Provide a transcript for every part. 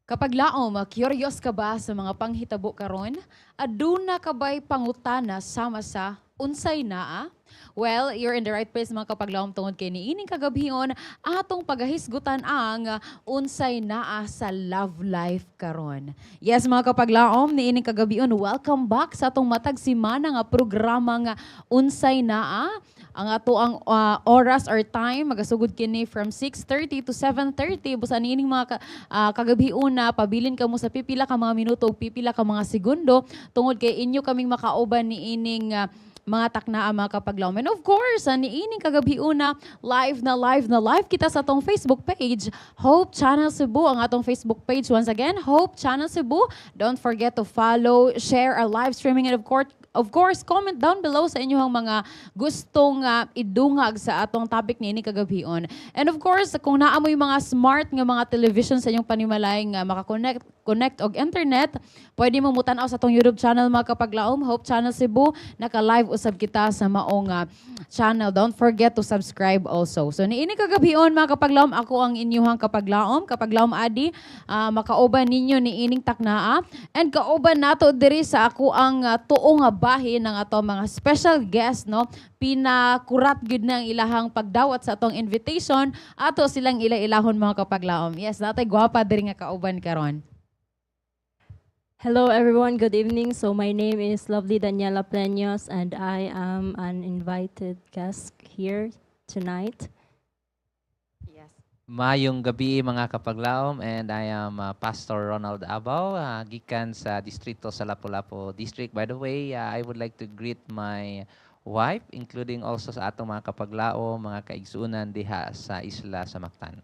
Kapaglaom, curious ka ba sa mga panghitabo karon? Aduna ka ba'y pangutana sama sa "Unsay naa?" Well, you're in the right place, mga kapaglaom, tungod kay niining kagabhion atong pagahisgutan ang unsay naa sa love life karon. Yes, mga kapaglaom, niining kagabhion, welcome back sa atong matag simana nga programa nga Unsay Naa. Ang ato ang oras or time magasugod kini from 6:30 to 7:30. Busa niining mga kagabhiuna, pabilin kamo sa pipila ka mga minuto ug pipila ka mga segundo tungod kay inyo kaming makauban niining mga taknaa, mga kapaglaom. And of course, niining kagabhiuna, live na live na live kita sa atong Facebook page, Hope Channel Cebu. Ang atong Facebook page, once again, Hope Channel Cebu. Don't forget to follow, share our live streaming, and of course, comment down below sa inyong mga gustong idungag sa atong topic niini kagabhion. And of course, kung naa moy mga smart nga mga television sa inyong panimalay nga makakonect connect og internet, pwede mo mutan-aw sa atong YouTube channel, mga kapaglaom, Hope Channel Cebu. Naka-live usab kita sa maong channel. Don't forget to subscribe also. So niini kagabhion, mga kapaglaom, ako ang inyuhang kapaglaom, Kapaglaom Adi, makauban ninyo niining taknaa. And kauban nato diri sa ako ang tuo nga bahin ng ato mga special guest, no? Pinakurat gyud na ang ilahang pagdawat sa atong invitation. Ato silang ila-ilahon, mga kapaglaom. Yes, natay gwapa diri nga kauban karon. Hello everyone, good evening. So my name is Lovely Daniela Pleños and I am an invited guest here tonight. Yes. Maayong gabi, mga kapaglaom, and I am Pastor Ronald Abao, gikan sa distrito sa Lapu-Lapu District. By the way, I would like to greet my wife, including also sa atong mga kapaglaom, mga kaigsuunan diha sa isla sa Mactan.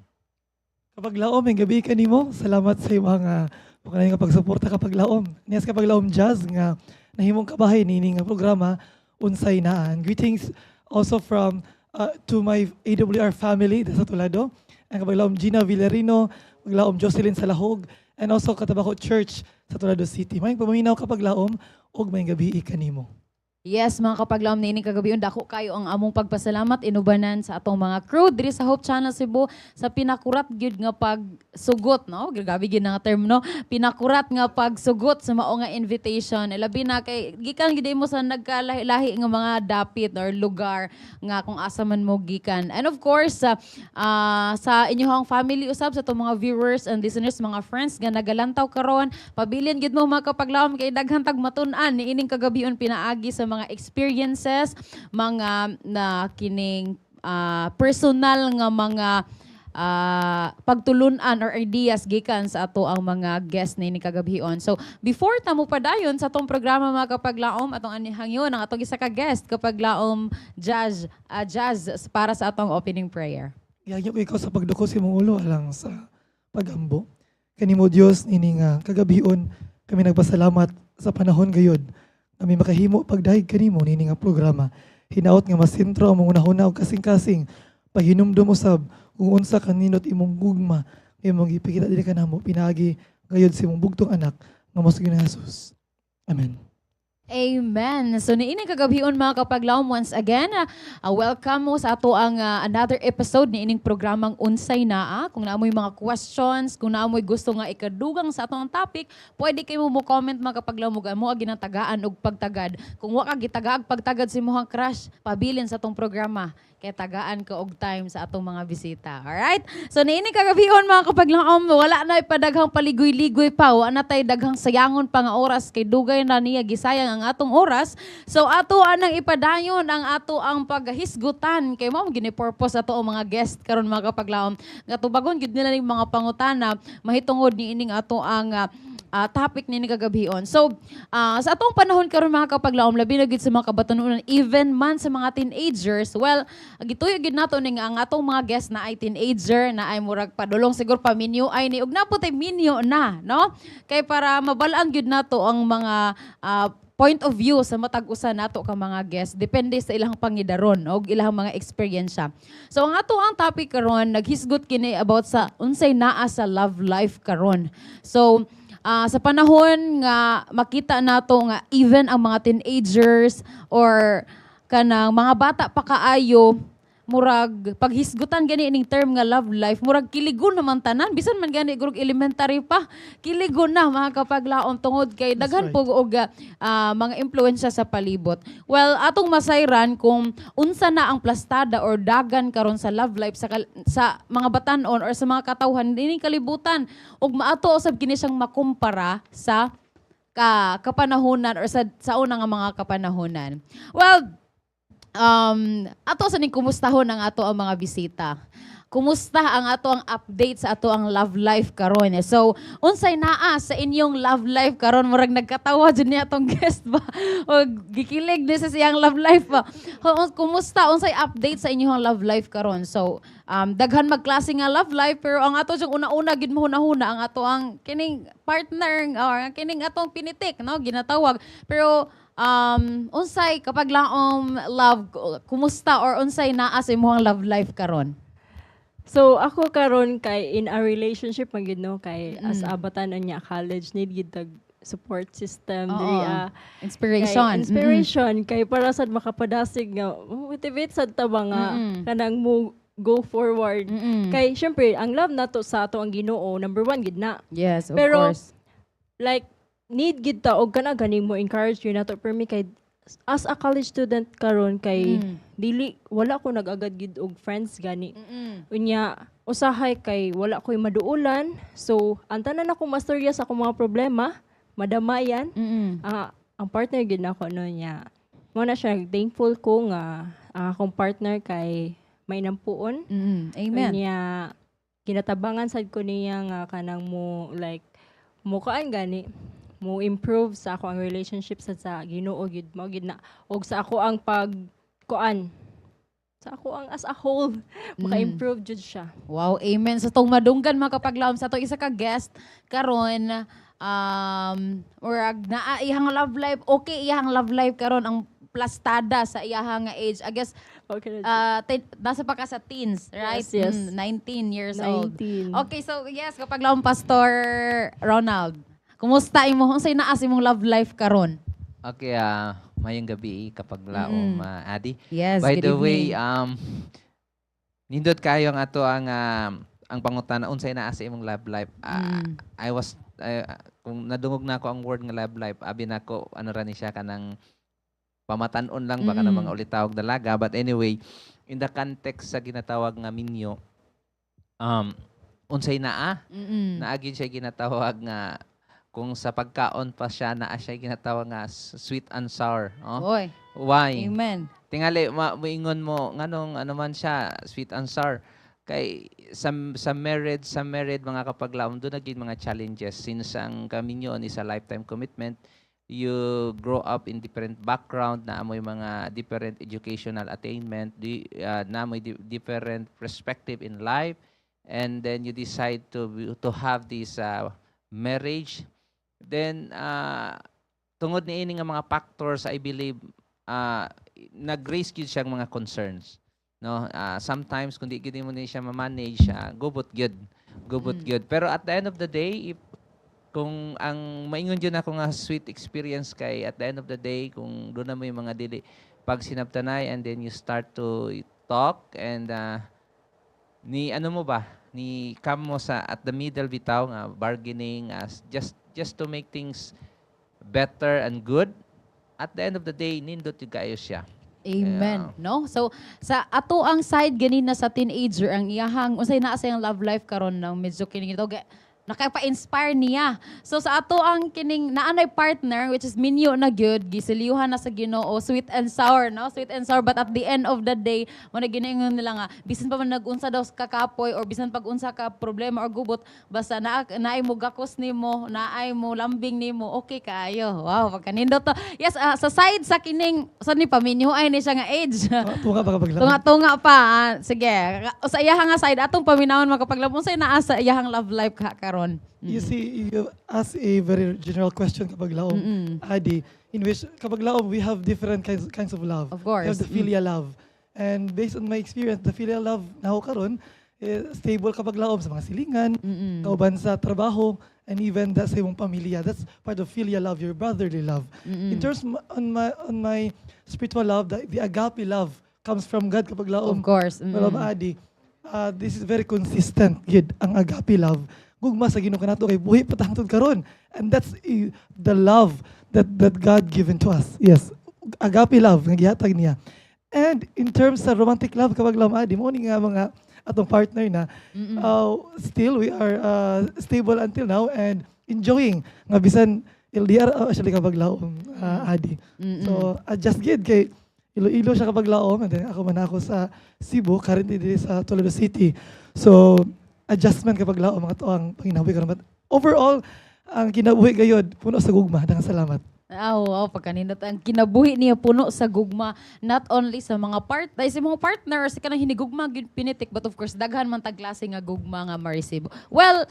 Kapaglaom, maayong gabi kanimo. Salamat sa imong mga nga pagsuporta, kapaglaom. Niya sa Kapaglaom Jazz nga nahimong kabahin niini nga programa Unsay Naa. And greetings also from to my AWR family sa Tulado. Ang Kapaglaom Gina Villarino, Kapaglaom Jocelyn Salahog, and also Katabako Church sa Tulado City. Maayong paminaw, kapaglaom, ug maayong gabi kanimo. Yes, mga kapaglaom, niining kagabi, dako kayo ang among pagpasalamat inubanan sa atong mga crew diri sa Hope Channel Cebu sa pinakurat gyud nga pagsugot, no? Grabe gyud nga term, no? Pinakurat nga pagsugot sa mao nga invitation. Labi na kay gikan gid mo sa nagkalahi-lahi nga mga dapit or lugar nga kung asa man mo gikan. And of course, sa inyong family usab, sa atong mga viewers and listeners, mga friends nga nagalantaw karon, pabilin gyud mo, mga kapaglaom, kay daghan tag matun-an niining kagabion pinaagi sa mga experiences, mga na kining personal nga mga pagtulunan or ideas gikan sa ato ang mga guest niini kagabhion. So before ta mo padayon sa atong programa, mga kapaglaom, atong anihangyon ang atong isa ka guest, Kapaglaom Jazz, Jazz, para sa atong opening prayer. Gihangyo ko ikaw sa pagduko sa imong ulo alang sa pagambo. Kanimo Dios, ini nga kagabion kami nagpasalamat sa panahon gayud kami makahimo pagdayeg kanimo nini nga programa. Hinaot nga masentro ang among hunahuna ug kasing-kasing, paghinumdum usab kung unsa kanindot imong gugma nga imong gipakita diri kanamo pinaagi gayud sa imong bugtong anak nga mao si Jesus. Amen. Amen. So niining kagabhion, mga kapaglaom, once again, welcome mo sa ato ang another episode niining programang Unsay Naa. Kung naa moy mga questions, kung naa moy gusto nga ikadugang sa atong topic, pwede kay mo comment, mga kapaglaom, ug amo ginatagaan og pagtagad. Kung wa ka gitagaag pagtagad sa imong crush, pabilin sa atong programa kay tagaan ka og time sa atong mga bisita. Alright? So niini kagabhion, mga kapaglaom, wala na padaghang paligoy-ligoy pa, wala na tay daghang sayangon pa nga oras kay dugay na niya gisayang ang atong oras. So ato anang ipadayon ang ato ang paghisgutan kay mao gini purpose ato ang mga guest karon, mga kapaglaom, nga tubagon gid nila ning mga pangutana mahitungod niining ato ang topic niini kagabhion. So, sa atong panahon karon, mga kapaglaom, labi na gid sa mga kabatanunan, even man sa mga teenagers, well, gituyo gid nato ning ang atong mga guest na ay teenager, na ay murag padulong siguro paminyo ay ni ug naa pod tay minyo na, no? Kay para mabalaan gyud nato ang mga point of view sa matag usa nato ka mga guest depende sa ilang pangidaron og ilang mga eksperyensya. So ang ato ang topic karon naghisgot kini about sa unsay naa sa love life karon. So sa panahon nga makita nato nga even ang mga teenagers or kanang mga bata pa kaayo Murag paghisgutan gani ining term nga love life, murag kiligon naman tanan, bisan man gani gurog elementary pa, kiligon na, mga kapaglaom, tungod kay That's daghan right. po og mga impluwensya sa palibot. Well, atong masayran kung unsa na ang plastada or dagan karon sa love life sa mga batan-on or sa mga katawhan dining kalibutan ug maato usab kini siyang makumpara sa kapanahunan or sa una nga mga kapanahunan. Well, ato sa ning kumustahon ang ato ang mga bisita. Kumusta ang ato ang update sa ato ang love life karon? So, unsay naa sa inyong love life karon? Murag nagkatawa jud niya atong guest ba? O gikilig ni sa siyang love life ba? Kumusta, unsay update sa inyong love life karon? So, daghan magklase nga love life, pero ang ato jung una-una gid mo hunahuna ang ato ang kining partner or kining atong pinitik, no, ginatawag. Pero unsay kapag laom love, kumusta or unsay naa sa imong love life karon? So ako karon kay in a relationship man gid, no, kay as a batan-on niya college, need gid tag support system diri ah. Inspiration. Kay inspiration kay para sad makapadasig nga motivate sad ta ba nga kanang mo go forward. Kay syempre ang love nato sa ato ang Ginoo, number one gid na. Yes, of Pero, course. like need gid ta og kana ganing mo encourage yun nato permi kay as a college student karon kay dili wala ko nag-agad gid og friends gani. Unya usahay kay wala ko'y maduulan, so ang tanan ako mastorya sa akong mga problema, madamayan, ang partner gid nako, no, niya. Mo na siya, thankful ko nga ang akong partner kay may nampuon. Amen. Unya kinatabangan sad ko niya nga kanang mo like mo kaan gani mo improve sa ako ang relationship sa Ginoo gid, mo gid na, og sa ako ang pag kuan sa ako ang as a whole, maka-improve jud siya. Wow, amen. Sa tong madunggan, mga kapaglaom, sa tong isa ka guest karon, or naa iyang love life, okay iyang love life karon, ang plastada sa iyahang nga age. I guess Okay na jud. Nasa pa ka sa teens, right? Yes. 19 years old. 19. Okay, so yes, kapaglaom, Pastor Ronald. Kumusta imo? Unsay naa sa imong love life karon? Okay, mayong gabi, kapaglaom, Adi. Yes, By good the way, evening. Nindot kayo ang ato ang pangutana unsay naa sa imong love life. I was kung nadungog na ako ang word nga love life, abi nako ano ra ni siya, kanang pamatan-on lang ba, kanang mga ulitawag dalaga. But anyway, in the context sa ginatawag nga minyo, unsay naa? Naa gyud siya ginatawag nga kung sa pagkaon pa siya, naa siya ginatawag nga sweet and sour. Oh? Oy, Why? Amen. Tingali moingon mo nganong ano man siya sweet and sour, kay sa marriage, mga kapaglaom, doon naging mga challenges since ang kaminyoon is a lifetime commitment. You grow up in different background, na amoy mga different educational attainment na amoy different perspective in life, and then you decide to have this marriage. Then tungod niini nga mga factors, I believe nag-raise gyud siyang mga concerns, no? Sometimes kung di gyud mo ni siya ma-manage, gubot gyud, gubot gyud. Pero at the end of the day, if kung ang maingon gyud ako nga sweet experience, kay at the end of the day, kung doon na mo yung mga dili pagsinabtanay and then you start to talk and ni ano mo ba, ni come mo sa at the middle bitaw nga bargaining as just to make things better and good, at the end of the day nindot yung kaayo siya. Amen. No? So sa ato ang side ganina sa teenager, ang iyahang unsay naa sa iyang love life karon nang medyo kining ito nakapa-inspire niya. So sa ato ang kining naanay partner, which is minyo na gyud, gisiliuhan na sa Ginoo, sweet and sour, no? Sweet and sour, but at the end of the day, mo na ginaingon nila nga bisan pa man nag-unsa daw sa kakapoy or bisan pag unsa ka problema or gubot, basta naa naay mo gakos nimo, naay mo lambing nimo, okay kaayo. Wow, pagkanindot to. Yes, sa side sa kining sa ni paminyo ay ni siya nga age. Tunga pa kapaglaom. Tunga-tunga pa. Ah, sige. Sa iyahang nga side, atong paminawon, makapaglaom, unsay naa sa iyahang love life ka karon? You see, you ask a very general question, kapaglaom, Adi, in which kapaglaom, we have different kinds of love. Of course. We have the filial love. And based on my experience, the filial love na ako karon, eh, stable kapaglaom sa mga silingan, kauban sa trabaho, and even sa imong pamilya. That's part of filial love, your brotherly love. In terms on my spiritual love, the agape love, comes from God, kapaglaom. Of course. Well, Adi, this is very consistent gid ang agape love. Gugma sa Ginoo kanato kay buhi pa ta hangtod karon. And that's the love that God given to us. Yes, agape love nga gihatag niya. And in terms sa romantic love, kapaglaom, Adi, mo ni nga mga atong partner na still we are stable until now and enjoying nga bisan LDR actually, kapaglaom, Adi. So adjust gid kay Iloilo siya, kapaglaom, and then ako man ako sa Cebu, currently diri sa Toledo City. So adjustment, kapaglaom, mga to ang panginabuhi karon. But overall, ang kinabuhi gayod puno sa gugma. Daghang salamat. Ah, wow, pagkanindot ang kinabuhi niya puno sa gugma, not only sa mga part ay sa mga partner sa kanang hinigugma gyud pinitik, but of course daghan man tag klase nga gugma nga ma-receive. Well,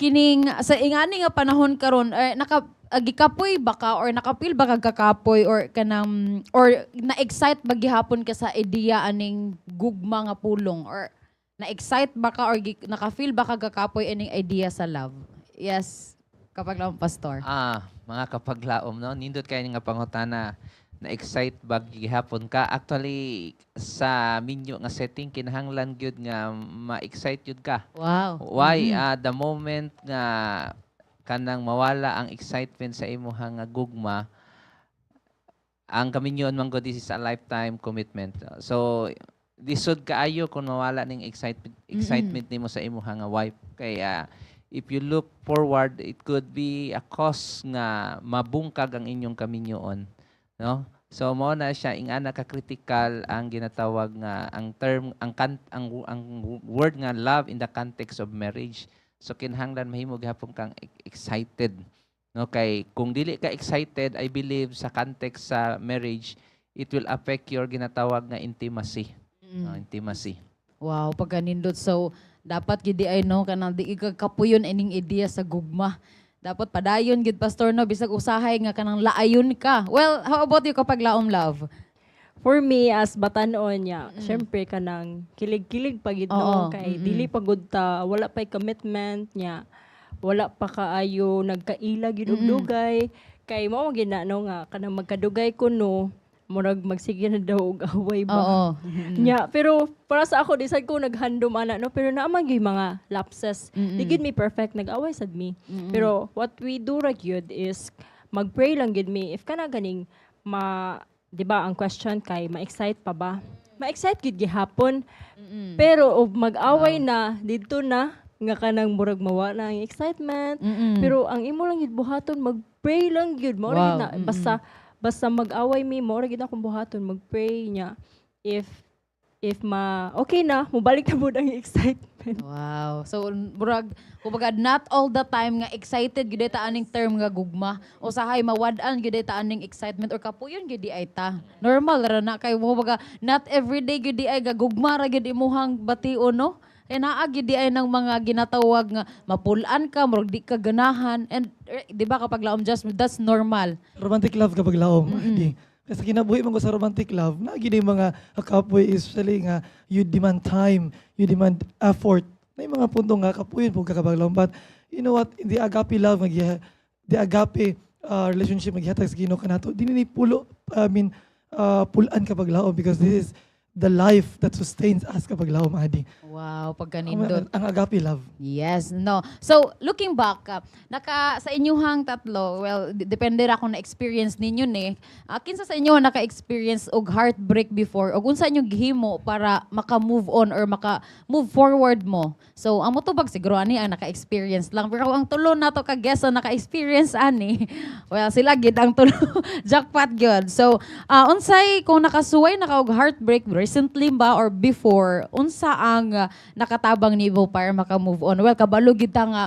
kining sa ingani nga panahon karon eh, naka gikapoy ba ka or naka-feel ba ka kakapoy or kanang or na-excite ba gihapon ka sa ideya aning gugma nga pulong or na-excite ba ka or naka-feel ba ka kakapoy ining idea sa love? Yes, kapaglaom, Pastor. Ah, mga kapaglaom, no, nindot kayo nga pangutana, na-excite ba gihapon ka? Actually, sa minyo nga setting, kinahanglan gyud nga ma-excite gyud ka. Why? Ah, the moment nga kanang mawala ang excitement sa imuha nga gugma, ang kaminyoon man gud, this is a lifetime commitment. So lisod kaayo kung mawala ning excitement nimo sa imuha nga wife kay if you look forward, it could be a cause nga mabungkag ang inyong kaminyoon, no? So mo na siya ingana ka critical ang ginatawag nga ang term ang word nga love in the context of marriage. So kinahanglan mahimo gihapon kang excited, no? Kay kung dili ka excited, I believe sa context sa marriage, it will affect your ginatawag nga intimacy. No, intimacy. Wow, pagkanindot. So, dapat gid ay no kanang di ka kapuyon ining ideya sa gugma. Dapat padayon gid, Pastor, no, bisag usahay nga kanang laayon ka. Well, how about you, kapaglaom Love? For me, as batanon niya, syempre kanang kilig-kilig pa gid no kay dili pa gud ta, wala pay commitment niya. Wala pa kaayo nagkaila gid og dugay kay mao gid na no nga kanang magkadugay ko no, murag magsige na daw og away ba. Nya, pero para sa ako, di sad ko naghandom ana no, pero naa man gyud mga lapses. Di gyud mi perfect, nag-away sad mi. Pero what we do ra gyud is mag-pray lang gyud mi if kana ganing ma, 'di ba ang question kay ma-excite pa ba? Ma-excite gyud gihapon. Pero og mag-away na didto na nga kanang murag mawa na ang excitement. Pero ang imo lang gyud buhaton, mag-pray lang gyud mo na basta basta mag-away mi, mo ra gyud akong buhaton, mag-pray niya. If ma okay na, mobalik na pud ang excitement. Wow. So murag kumbaga not all the time nga excited gyud ta aning term nga gugma. Usahay mawad-an gyud ta aning excitement or kapuyon gyud ay ta. Normal ra na kay kumbaga not everyday gyud ay ga gugma ra gyud imuhang bation, no. Eh naa gyud ay ng mga ginatawag nga mapulan ka, murag di ka ganahan and eh, di ba, kapaglaom just that's normal. Romantic love, kapaglaom. Di. Kasi kinabuhi man ko sa romantic love, na gini mga kapoy, especially nga you demand time, you demand effort. Na yung mga punto nga kapuyon po kapaglaom. But you know what, in the agape love, the agape relationship maghihatag sa Ginoo kanato, di ni pulo, I mean, pulan, kapaglaom, because this is the life that sustains us, kapaglaom, Adi. Wow, pagkanindot. Ang agape love. Yes, no. So, looking back, naka sa inyuhang tatlo, well, depende ra kung na-experience ninyo ni. Kinsa sa inyo naka-experience og heartbreak before og unsa inyong gihimo para maka-move on or maka-move forward mo? So, ang motubag siguro ani ang naka-experience lang. Pero ang tulo nato ka guest ang naka-experience ani, well, sila gid ang tulo jackpot gyud. So, unsay kung nakasuway na ka og heartbreak recently ba or before, unsa ang nakatabang nimo para maka-move on? Well, kabalo gid ta nga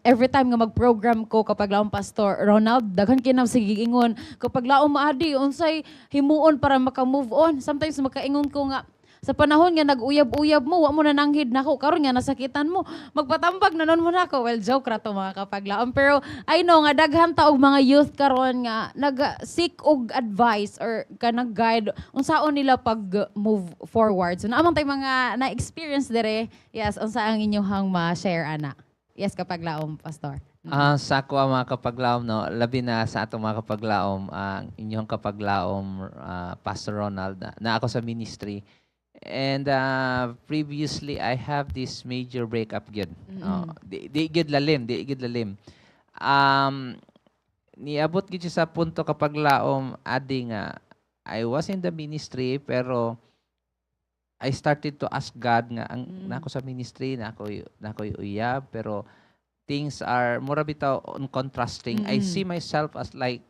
every time nga mag-program ko, kapaglaom Pastor Ronald, daghan kinaw sige ingon, "Kapaglaom Adi, unsay himuon para maka-move on?" Sometimes makaingon ko nga sa panahon nga nag-uyab-uyab mo, wa mo na nanghid nako. Karon nga nasakitan mo, magpatambag na nun mo nako. Well, joke ra to, mga kapaglaom. Pero I know nga daghan ta og mga youth karon nga nag-seek og advice or kanang guide unsaon nila pag move forward. So naamang tay mga na-experience dire. Yes, unsa ang inyong ma-share ana? Yes, kapaglaom Pastor. Ah, sa ako ang mga kapaglaom, no, labi na sa atong mga kapaglaom, ang inyong kapaglaom, Pastor Ronald, na ako sa ministry. And previously I have this major breakup gyud. Oh, di gyud lalim, di gyud lalim. Niabot gyud siya sa punto, kapaglaom, adi, nga I was in the ministry pero I started to ask God nga ang na ako sa ministry na ako uyab pero things are mura bitaw on contrasting. I see myself as like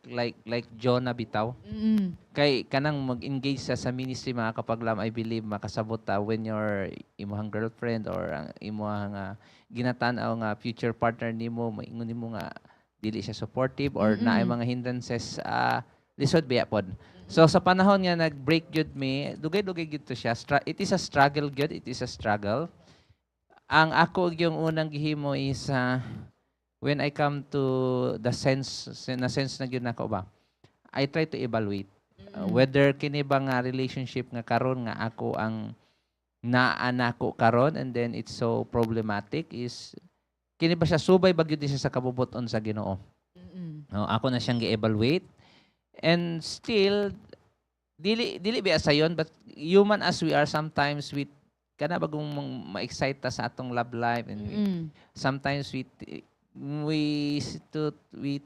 Jonah bitaw. Kay kanang mag-engage sa ministry, mga kapaglaom, I believe makasabot ta when your imong girlfriend or ang imong ginatan-aw nga future partner nimo maingon nimo nga dili siya supportive or naay mga hindrances, lisod biya pod. So sa panahon nga nag-break gyud mi, dugay-dugay gyud to siya. It is a struggle gyud, it is a struggle. Ang ako yung unang gihimo is when I come to the sense na sense na gyud nako ba. I try to evaluate whether kini ba nga relationship nga karon nga ako ang naa nako karon and then it's so problematic is kini ba siya subay ba gyud siya sa kabubut-on sa Ginoo. No, ako na siyang gi-evaluate and still dili biya sayon, but human as we are, sometimes we kana bagong ma-excite ta sa atong love life and sometimes we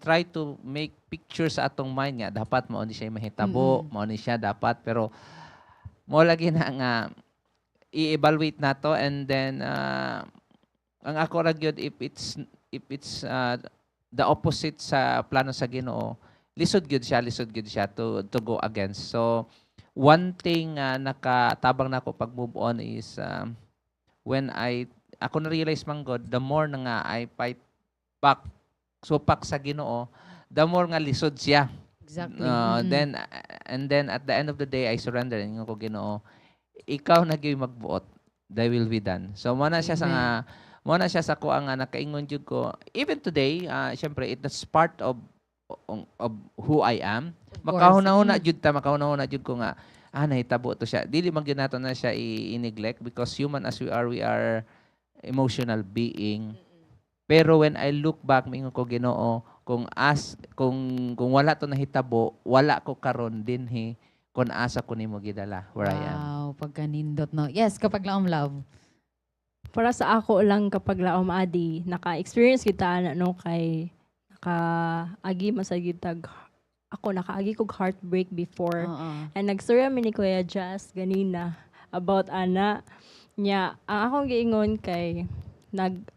try to make pictures sa atong mind nga dapat mao ni siya mahitabo, mao ni siya dapat, pero mo lagi na nga i-evaluate nato and then ang ako ra gyud, if it's the opposite sa plano sa Ginoo, lisod gyud siya to go against. So one thing nakatabang nako pag move on is when I ako na realize man God, the more na nga I fight back, supak sa Ginoo, the more nga lisod siya. Then and then at the end of the day I surrender. Ingon ko, "Ginoo, ikaw na gyud magbuot. Thy will be done." So mo na siya sa Amen. Nga mo na siya sa kuha nga nakaingon jud ko even today, syempre it's part of who I am. Of course. Makahuna-huna jud ta, makahuna-huna jud ko nga nahitabo to siya. Dili man gyud nato na siya i-neglect because human as we are emotional being. Pero when I look back, mingon ko, "Ginoo, kung wala to nahitabo, wala ko karon dinhi kung asa ko nimo gidala where I am." Wow, pagkanindot, no? Yes, kapaglaom, love. Para sa ako lang, kapaglaom, adi, naka-experience kita ana, no, kay naka-agi masagid tag ako nakaagi kog heartbreak before. And nagstorya mi ni Kuya Jazz ganina about ana nya. Ang akong giingon kay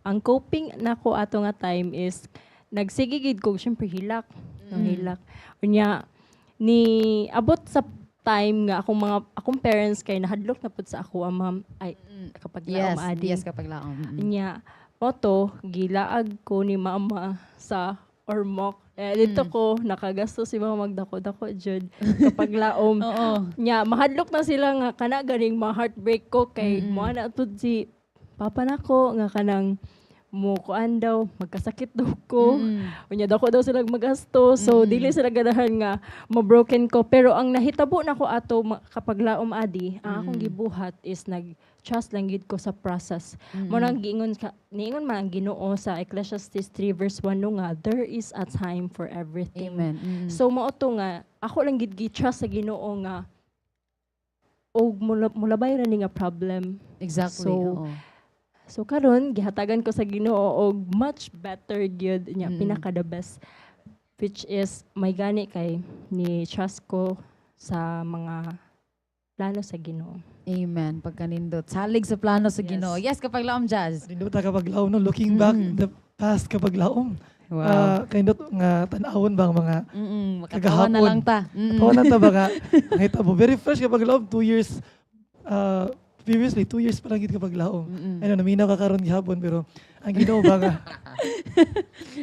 ang coping nako ato nga time is nagsige gid kog syempre hilak no, hilak. Unya ni abot sa time nga akong parents kay nahadlok na pud sa ako ang ma'am ay kapag laom, adi. Yes, kapaglaom. Nya mo to gilaag ko ni mama sa Ormoc. Eh, dito ko nakagasto si mama magdako-dako jud kapaglaom. Nya mahadlok na sila nga kana ganing ma heartbreak ko kay mo na tud si papa nako nga kanang mo kuan daw, magkasakit daw ko. Unya dako daw sila magasto. So dili sila ganahan nga ma-broken ko. Pero ang nahitabo nako ato kapaglaom, adi, ang akong gibuhat is nag trust lang gid ko sa process. Mo nang giingon ka niingon man ang Ginoo sa Ecclesiastes 3 verse 1 no nga there is a time for everything. Amen. So mao to nga ako lang gid gi-trust sa Ginoo nga og mulabay ra ni nga problem. So karon gihatagan ko sa Ginoo og much better gyud nya, pinaka the best, which is may gani kay ni trust ko sa mga plano sa Ginoo. Amen. Pagkanindot. Salig sa plano sa Ginoo. Yes, kapaglaom, Jazz. Nindot ta, kapaglaom, no, looking back the past, kapaglaom. Ah, kanindot nga tan-awon ba ang mga Makatawa na kagahapon. Lang ta. Tawa na ta ba nga nakita mo very fresh, kapaglaom, 2 years previously, 2 years pa lang gid, kapaglaom. Ano, naminaw ka karon gihapon pero ang Ginoo ba nga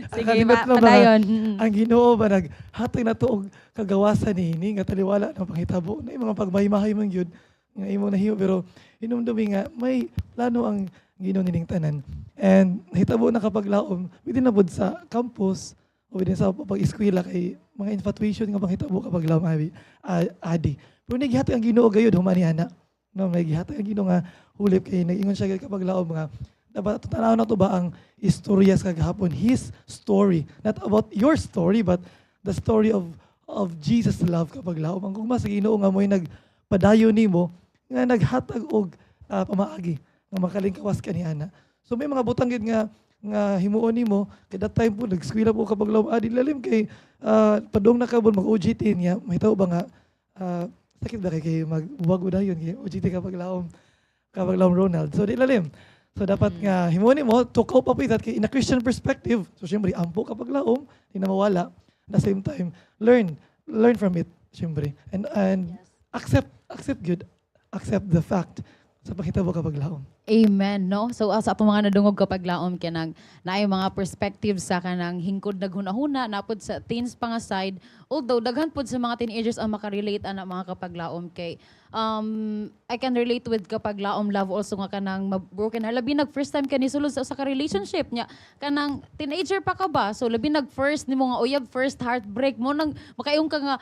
ang Sige, kanindot lang ba nga, padayon. Ang Ginoo ba naghatag na to og kagawasan niini nga taliwala ng panghitabo na mga pagmahimahay man gyud nga imo nahimo pero hinumdumi nga may plano ang Ginoo nining tanan. And nahitabo na, kapaglaom, within na pud sa campus o within sa pag-eskwela kay mga infatuation nga panghitabo, kapaglaom, abi adi, pero naghihatag ang Ginoo gayud human ni ana, no, may gihatag ang Ginoo nga hulip kay nag-ingon siya kapaglaom nga Dapat tanaw na to ba ang istorya sa kagahapon, His story. Not about your story, but the story of Jesus' love, kapaglaom. Ang gugma sa Ginoo nga mo'y nagpadayon nimo, nga naghatag og pamaagi nga makalingkawas ka ni ana. So may mga butang gid nga himuon nimo kay that time po nag-eskwela po, kapaglaom, di lalim kay padung na ka mag OJT niya, mahitabo ba nga sakit ba kay magbuwag dayon kay OJT, kapaglaom Ronald. So di lalim. So dapat nga himuon nimo to cope up with that kay in a Christian perspective. So syempre ampo, kapaglaom, di na mawala. At the same time, learn from it syempre and accept good accept the fact sa panghitabo, kapaglaom. Amen, no? So sa atong mga nadungog, kapaglaom, kanang naay mga perspectives sa kanang hingkod naghuna-huna napod sa teens pa nga side. Although daghan pod sa mga teenagers ang makarelate ana, mga kapaglaom, kay I can relate with kapaglaom love also nga kanang broken heart. Labi nag first time ka ni sulod sa usa ka relationship nya kanang teenager pa ka ba. So labi nag first nimo nga uyab, first heartbreak mo nang makaingon ka nga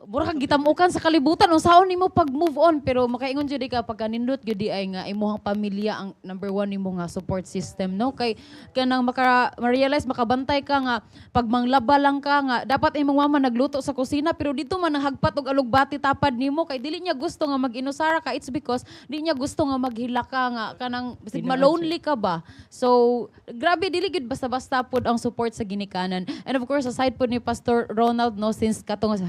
mura kang gitamukan sa kalibutan, unsaon nimo pag move on. Pero makaingon jud ka pagka nindot gyud di ay nga imuhang pamilya ang number one nimo nga support system, no? Kay kanang maka ma-realize, makabantay ka nga pag manglaba lang ka nga dapat imong mama nagluto sa kusina, pero dito man nahagpat og alugbati tapad nimo kay dili niya gusto nga mag-inusara ka. It's because di niya gusto nga maghilak ka nga kanang bisig ma-lonely ka ba. So grabe, dili gyud basta-basta pod ang support sa ginikanan. And of course, aside pod ni Pastor Ronald, no, since katong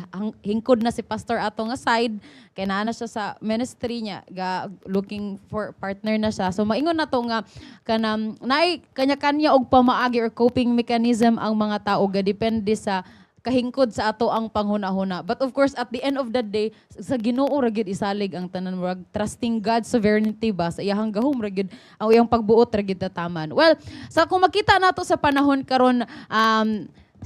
hingkod na si Pastor ato nga side kay naa na siya sa ministry niya, ga looking for partner na siya. So maingon na to nga kanang naay kanya-kanya og pamaagi or coping mechanism ang mga tao, ga depende sa kahingkod sa ato ang panghuna-huna. But of course, at the end of the day, sa Ginoo ra gyud isalig ang tanan, murag trusting God's sovereignty ba, sa iyahang gahom ra gyud, ang iyang pagbuot ra gyud tataman. Well, sa kung makita nato sa panahon karon,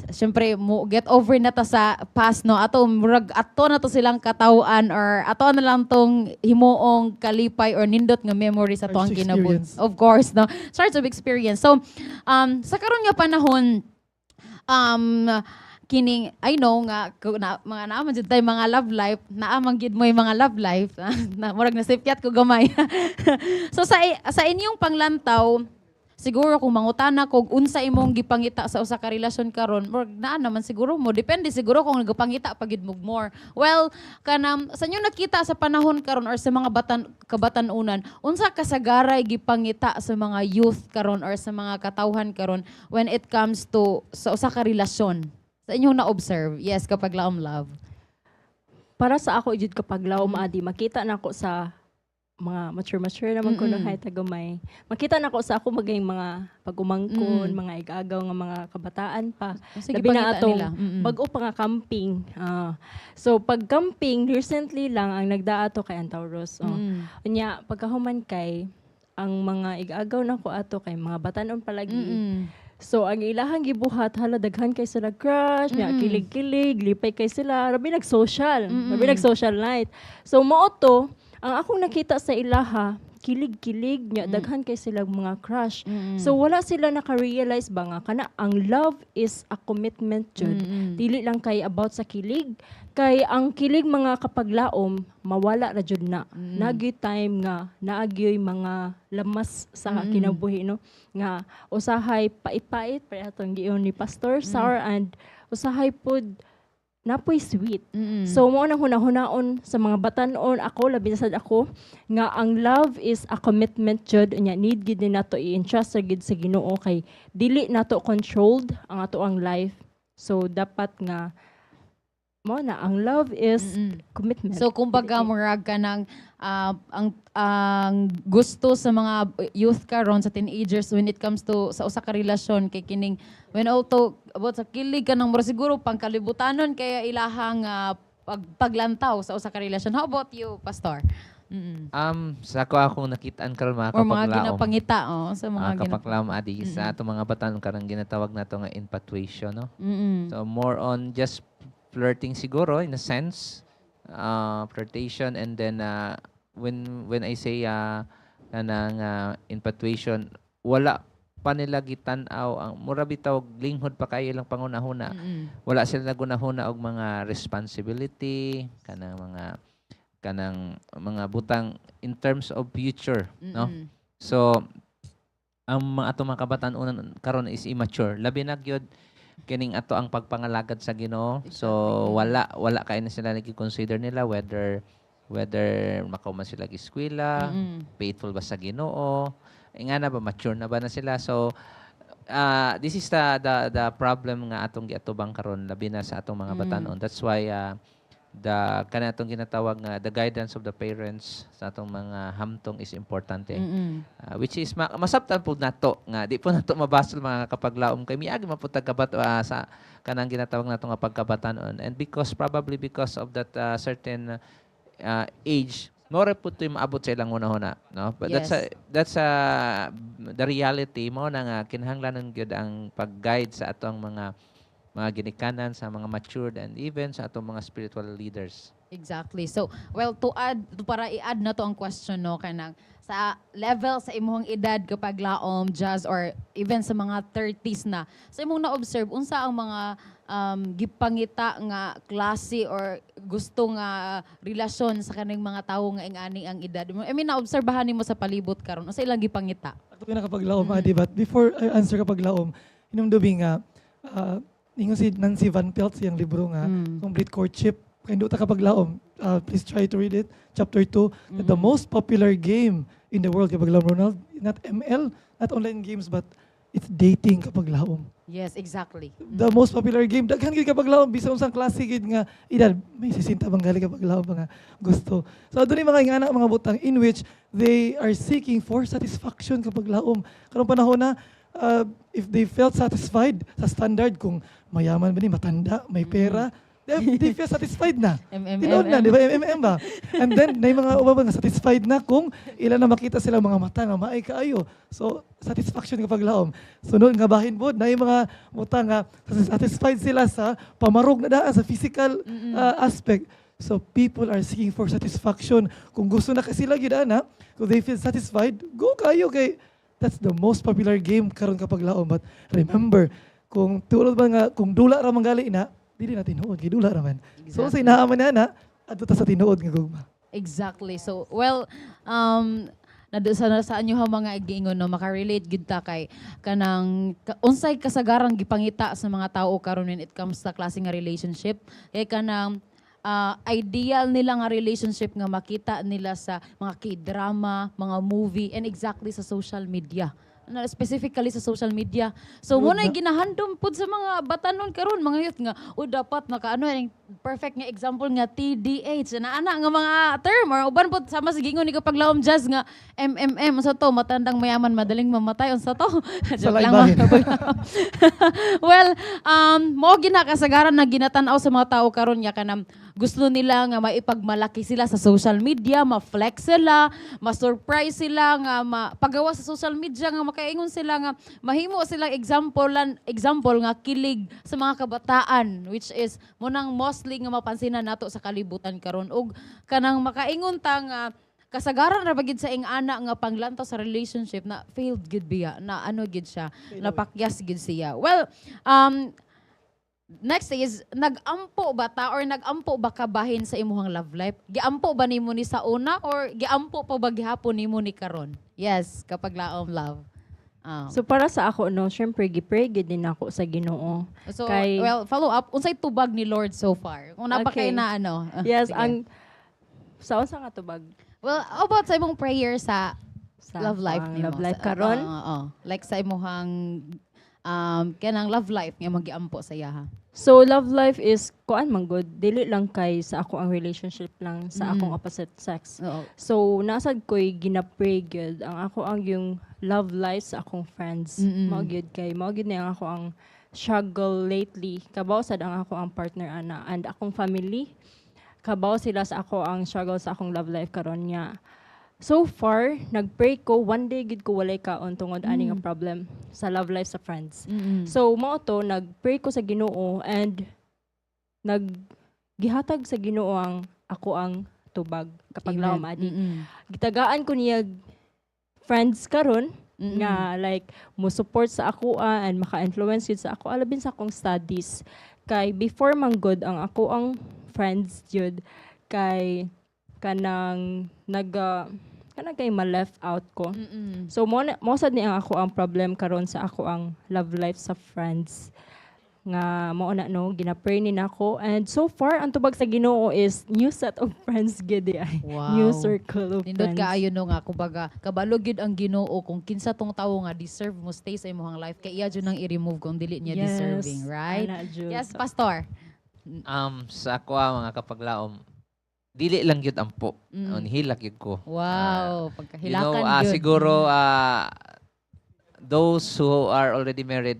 syempre mo get over na ta sa past, no? Ato murag ato na to silang katawhan or ato na lang tong himuong kalipay or nindot nga memory sa atoang Charge kinabot. Experience. Of course, no? Charge of experience. So sa karon nga panahon, kining I know nga na, mga naa man jud tay mga love life, naa man gid mo'y mga love life na murag nasipyat ko gamay. So sa inyong panglantaw, siguro kung mangutana kog unsa imong gipangita sa usa ka relasyon karon, murag naa naman siguro mo, depende siguro kung nagapangita pa gid mo more. Well, kanang sa inyo nakita sa panahon karon or sa mga batan kabatan-unan, unsa kasagaray gipangita sa mga youth karon or sa mga katawhan karon when it comes to sa usa ka relasyon sa inyong na-observe? Yes, kapaglaom love. Para sa ako jud, kapaglaom adi, makita na ako sa mga mature mature naman ko no hay tagamay. Makita na ko sa ako maging mga pag-umangkon, mga igagaw nga mga kabataan pa. Sige, Labi na pangita atong nila. Bag-o pa nga camping. Ah. So pag camping recently lang ang nagdaato kay Antaurus. Oh. Unya pagkahuman kay ang mga igagaw na ko ato kay mga batanon palagi. So ang ilahang gibuhat, hala, daghan kay sila crush, nya kilig-kilig, lipay kay sila, rabi nag-social, rabi nag-social night. So mao to, ang akong nakita sa ilaha, kilig-kilig nya daghan kay sila mga crush. So wala sila naka-realize ba nga kana ang love is a commitment jud. Dili lang kay about sa kilig, kay ang kilig, mga kapaglaom, mawala ra jud na. Nagyoy time nga naagyoy mga lamas sa kinabuhi, no, nga usahay pait-pait pa atong giingon ni Pastor, sour, and usahay pod napoy sweet. So mo nang hunahunaon sa mga batanon, ako labi na sad ako, nga ang love is a commitment jud. Nya need gid ni nato i-entrust ra gid sa Ginoo kay dili nato controlled ang ato ang life. So dapat nga mo na ang love is commitment. So kumbaga murag ka ng ang gusto sa mga youth karon, sa teenagers, when it comes to sa usa ka relasyon, kay kining when all to about sa kilig ka ng mura siguro pangkalibutanon kaya ilahang paglantaw sa usa ka relasyon. How about you, Pastor? Sa ako akong nakitaan karon, mga Or mga kapaglaom. ginapangita, oh, sa mga Kapaglaom adi sa atong mga batan karang ginatawag nato nga infatuation, no? So more on just flirting siguro in a sense, flirtation, and then when I say kanang infatuation, wala pa nila gitan-aw ang mura bitaw linghod pa kayo ilang pangunahuna. Wala sila nagunahuna og mga responsibility, kanang mga butang in terms of future, no? So Ang mga atong mga kabataan unan karon is immature. Labi na gyud kining ato ang pagpangalagad sa Ginoo. So wala wala kay na sila nagi-consider nila whether whether makauman sila eskwela, faithful ba sa Ginoo, nga na ba, mature na ba na sila. So this is the problem nga atong giatubang karon, labi na sa atong mga batanon. That's why the kana atong ginatawag nga the guidance of the parents sa atong mga hamtong is importante. Which is masabtan po nato nga di po nato mabasol, mga kapaglaom, kay miagi man pud kabat sa kanang ginatawag nato nga pagkabatanon, and because probably because of that certain age mao ra pud to'y maabot sa ilang hunahuna, no? But that's a the reality mo na nga kinahanglanon gyud ang pag-guide sa atong mga ginikanan, sa mga matured, and even sa atong mga spiritual leaders. Exactly. So, well, to add, para i-add na to ang question, no, kanang sa level sa imong edad, kapag laom, Jazz, or even sa mga 30s na, sa imong na-observe, unsa ang mga gipangita nga klase or gusto nga relasyon sa kaning mga tawo nga ingani ang edad? I mean, naobserbahan nimo sa palibot karon, unsa ilang gipangita? Ato kina, kapaglaom, adi, but before I answer, kapaglaom, hinumdumi nga ingon si Nancy Van Pelt siyang libro nga Complete Courtship. Kay ta kapaglaom, please try to read it. Chapter 2, that the most popular game in the world, kapaglaom Ronald, not ML, not online games, but it's dating, kapaglaom. The most popular game, daghan gid, kapaglaom, bisan unsang klase gid nga edad, may 60 bang gali, kapaglaom, mga gusto. So adunay mga ingana mga butang in which they are seeking for satisfaction, kapaglaom. Karong panahon na if they felt satisfied sa standard kung mayaman ba ni, matanda, may pera, they feel satisfied na. MMM. Tinuod na, di ba? MMM ba? And then, na mga uban ba nga satisfied na kung ilan na makita sila mga mata nga maay kaayo. So, satisfaction, kapaglaom. Sunod nga bahin pod, na yung mga mata nga satisfied sila sa pamarog na daan sa physical aspect. So, people are seeking for satisfaction. Kung gusto na kasi sila gyud ana, kung they feel satisfied, go kayo kay that's the most popular game karon, kapaglaom. But remember, kung tulad ba nga, kung dula ra man gali na, dili na tinuod, kay dula ra man. So sa inaaman na na, adto ta sa tinuod nga gugma. Exactly. So, well, na sa inyo ha mga giingon, no, makarelate gid ta kay kanang unsay kasagarang gipangita sa mga tao karon when it comes sa klase nga relationship, kay kanang ideal nila nga relationship nga makita nila sa mga K-drama, mga movie, and exactly sa social media. Na specifically sa social media. So mo na ginahandom pud sa mga batanon karon, mga youth nga o dapat makaano yung perfect nga example nga TDH na ana nga mga term or uban pud sama sa gingon ni kapaglaom Jazz nga MMM. Unsa to, matandang mayaman madaling mamatay, unsa to? Joke lang, bahin. mga kapaglaom. Well, mo gina kasagaran na ginatan-aw sa mga tao karon nga kanang gusto nila nga maipagmalaki sila sa social media, ma-flex sila, ma-surprise sila nga mapagawa sa social media nga makaingon sila nga mahimo silang example lan, example nga kilig sa mga kabataan, which is mo nang mostly nga mapansinan nato sa kalibutan karon. Og kanang makaingon ta nga kasagaran ra ba gid sa ing-ana nga panglantaw sa relationship na failed gid biya na ano gid siya, napakyas gid siya. Well, next is nag-ampo ba ta or nag-ampo ba ka bahin sa imuhang love life? Giampo ba nimo ni sa una or giampo pa ba gihapon nimo ni karon? Yes, kapaglaom Love. So para sa ako, no, syempre gi-pray gid din ako sa Ginoo. So, kay well, follow up, unsay tubag ni Lord so far? Kung naa pa kay na ano. Yes, Sige. ang sa unsa nga tubag? Well, how about sa imong prayer sa Sa love life ang nimo? love life karon? Oo, oo. Like sa imuhang kanang love life nga magiampo sa iyaha. So love life is kuan man gud, dili lang kay sa ako ang relationship lang sa akong opposite sex. So nasad ko'y gina-pray gyud ang ako ang yung love life sa akong friends. Mao gyud kay mao gyud ni ang ako ang struggle lately. Kabaw sad ang ako ang partner ana and akong family. Kabaw sila sa ako ang struggle sa akong love life karon nga. So far, nag-pray ko, one day gid ko walay kaon tungod ani nga problem sa love life sa friends. So mao to, nag-pray ko sa Ginoo and nag gihatag sa Ginoo ang ako ang tubag kapag Amen. laom adi. Gitagaan ko niya friends karon nga like mo support sa ako and maka-influence yun sa ako alabin sa akong studies. Kay before man gud ang ako ang friends jud kay kanang naga kana kay ma-left out ko. So mo sad ni ang ako ang problem karon sa ako ang love life sa friends nga mao na, no, gina-pray ni nako, and so far ang tubag sa Ginoo is new set of friends gid ay. New circle of Nindot friends. Kaayo, no, nga kumbaga kabalo gyud ang Ginoo kung kinsa tong tawo nga deserve mo stay sa imong life, kay iya jud nang i-remove kung dili niya deserving, right? Ana jud. Yes, Pastor. Sa ako mga kapaglaom, dili lang gyud ampo. Hilak gyud ko. Wow, You pagkahilakan know, gyud. Siguro those who are already married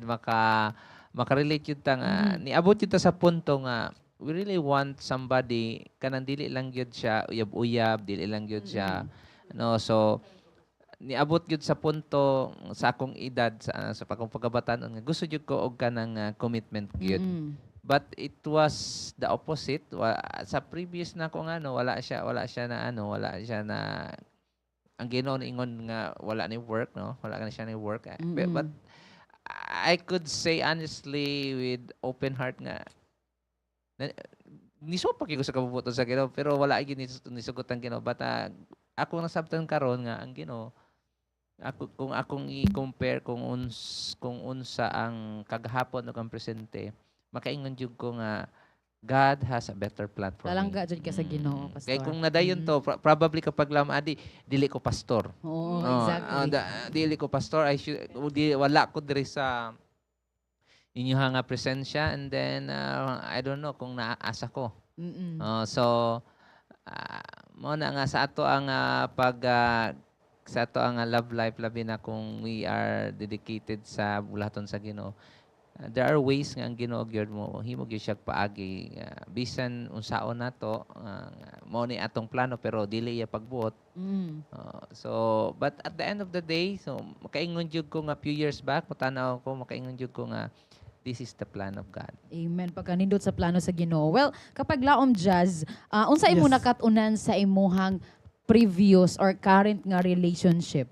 makarelate yun ta nga niabot yun ta sa punto nga we really want somebody kanang dili lang gyud siya uyab-uyab, dili lang gyud siya, no? So niabot gyud sa punto sa akong edad, sa akong pagkabatanon nga gusto gyud ko og kanang commitment gyud. But it was the opposite. Sa previous na ko nga, no, wala siya na ano, wala siya na ang Ginoo ingon nga wala ni work, no? Wala ka na siya ni work. Eh. But I could say honestly with open heart nga na, nisupak ko sa kabubuton sa Ginoo, pero wala gyud nisugot ang Ginoo. But ako nasabtan karon nga ang Ginoo, ako, kung akong i-compare kung unsa ang kagahapon ug ang presente, makaingon jud ko nga God has a better plan for me. Lalangga jud ka sa Ginoo, Pastor. Kay kung nadayon to, probably kapag lamadi, dili ko pastor. Oo, Oh, exactly. Dili ko pastor. I should, di, wala ko diri sa inyong nga presensya, and then I don't know kung naasa ko. Oh, so mo na nga sa ato ang pag sa ato ang love life, labi na kung we are dedicated sa bulaton sa Ginoo. There are ways nga ang Ginoo gyud mo himo gyud siya paagi, bisan unsaon nato mao ni atong plano pero dili iya pagbuot. So but at the end of the day, so makaingon jud ko nga few years back, mutanaw ko, makaingon jud ko nga this is the plan of God. Amen. Pagkanindot sa plano sa Ginoo. Well, kapag laom Jazz, unsa imo nakat-unan sa imuhang previous or current nga relationship?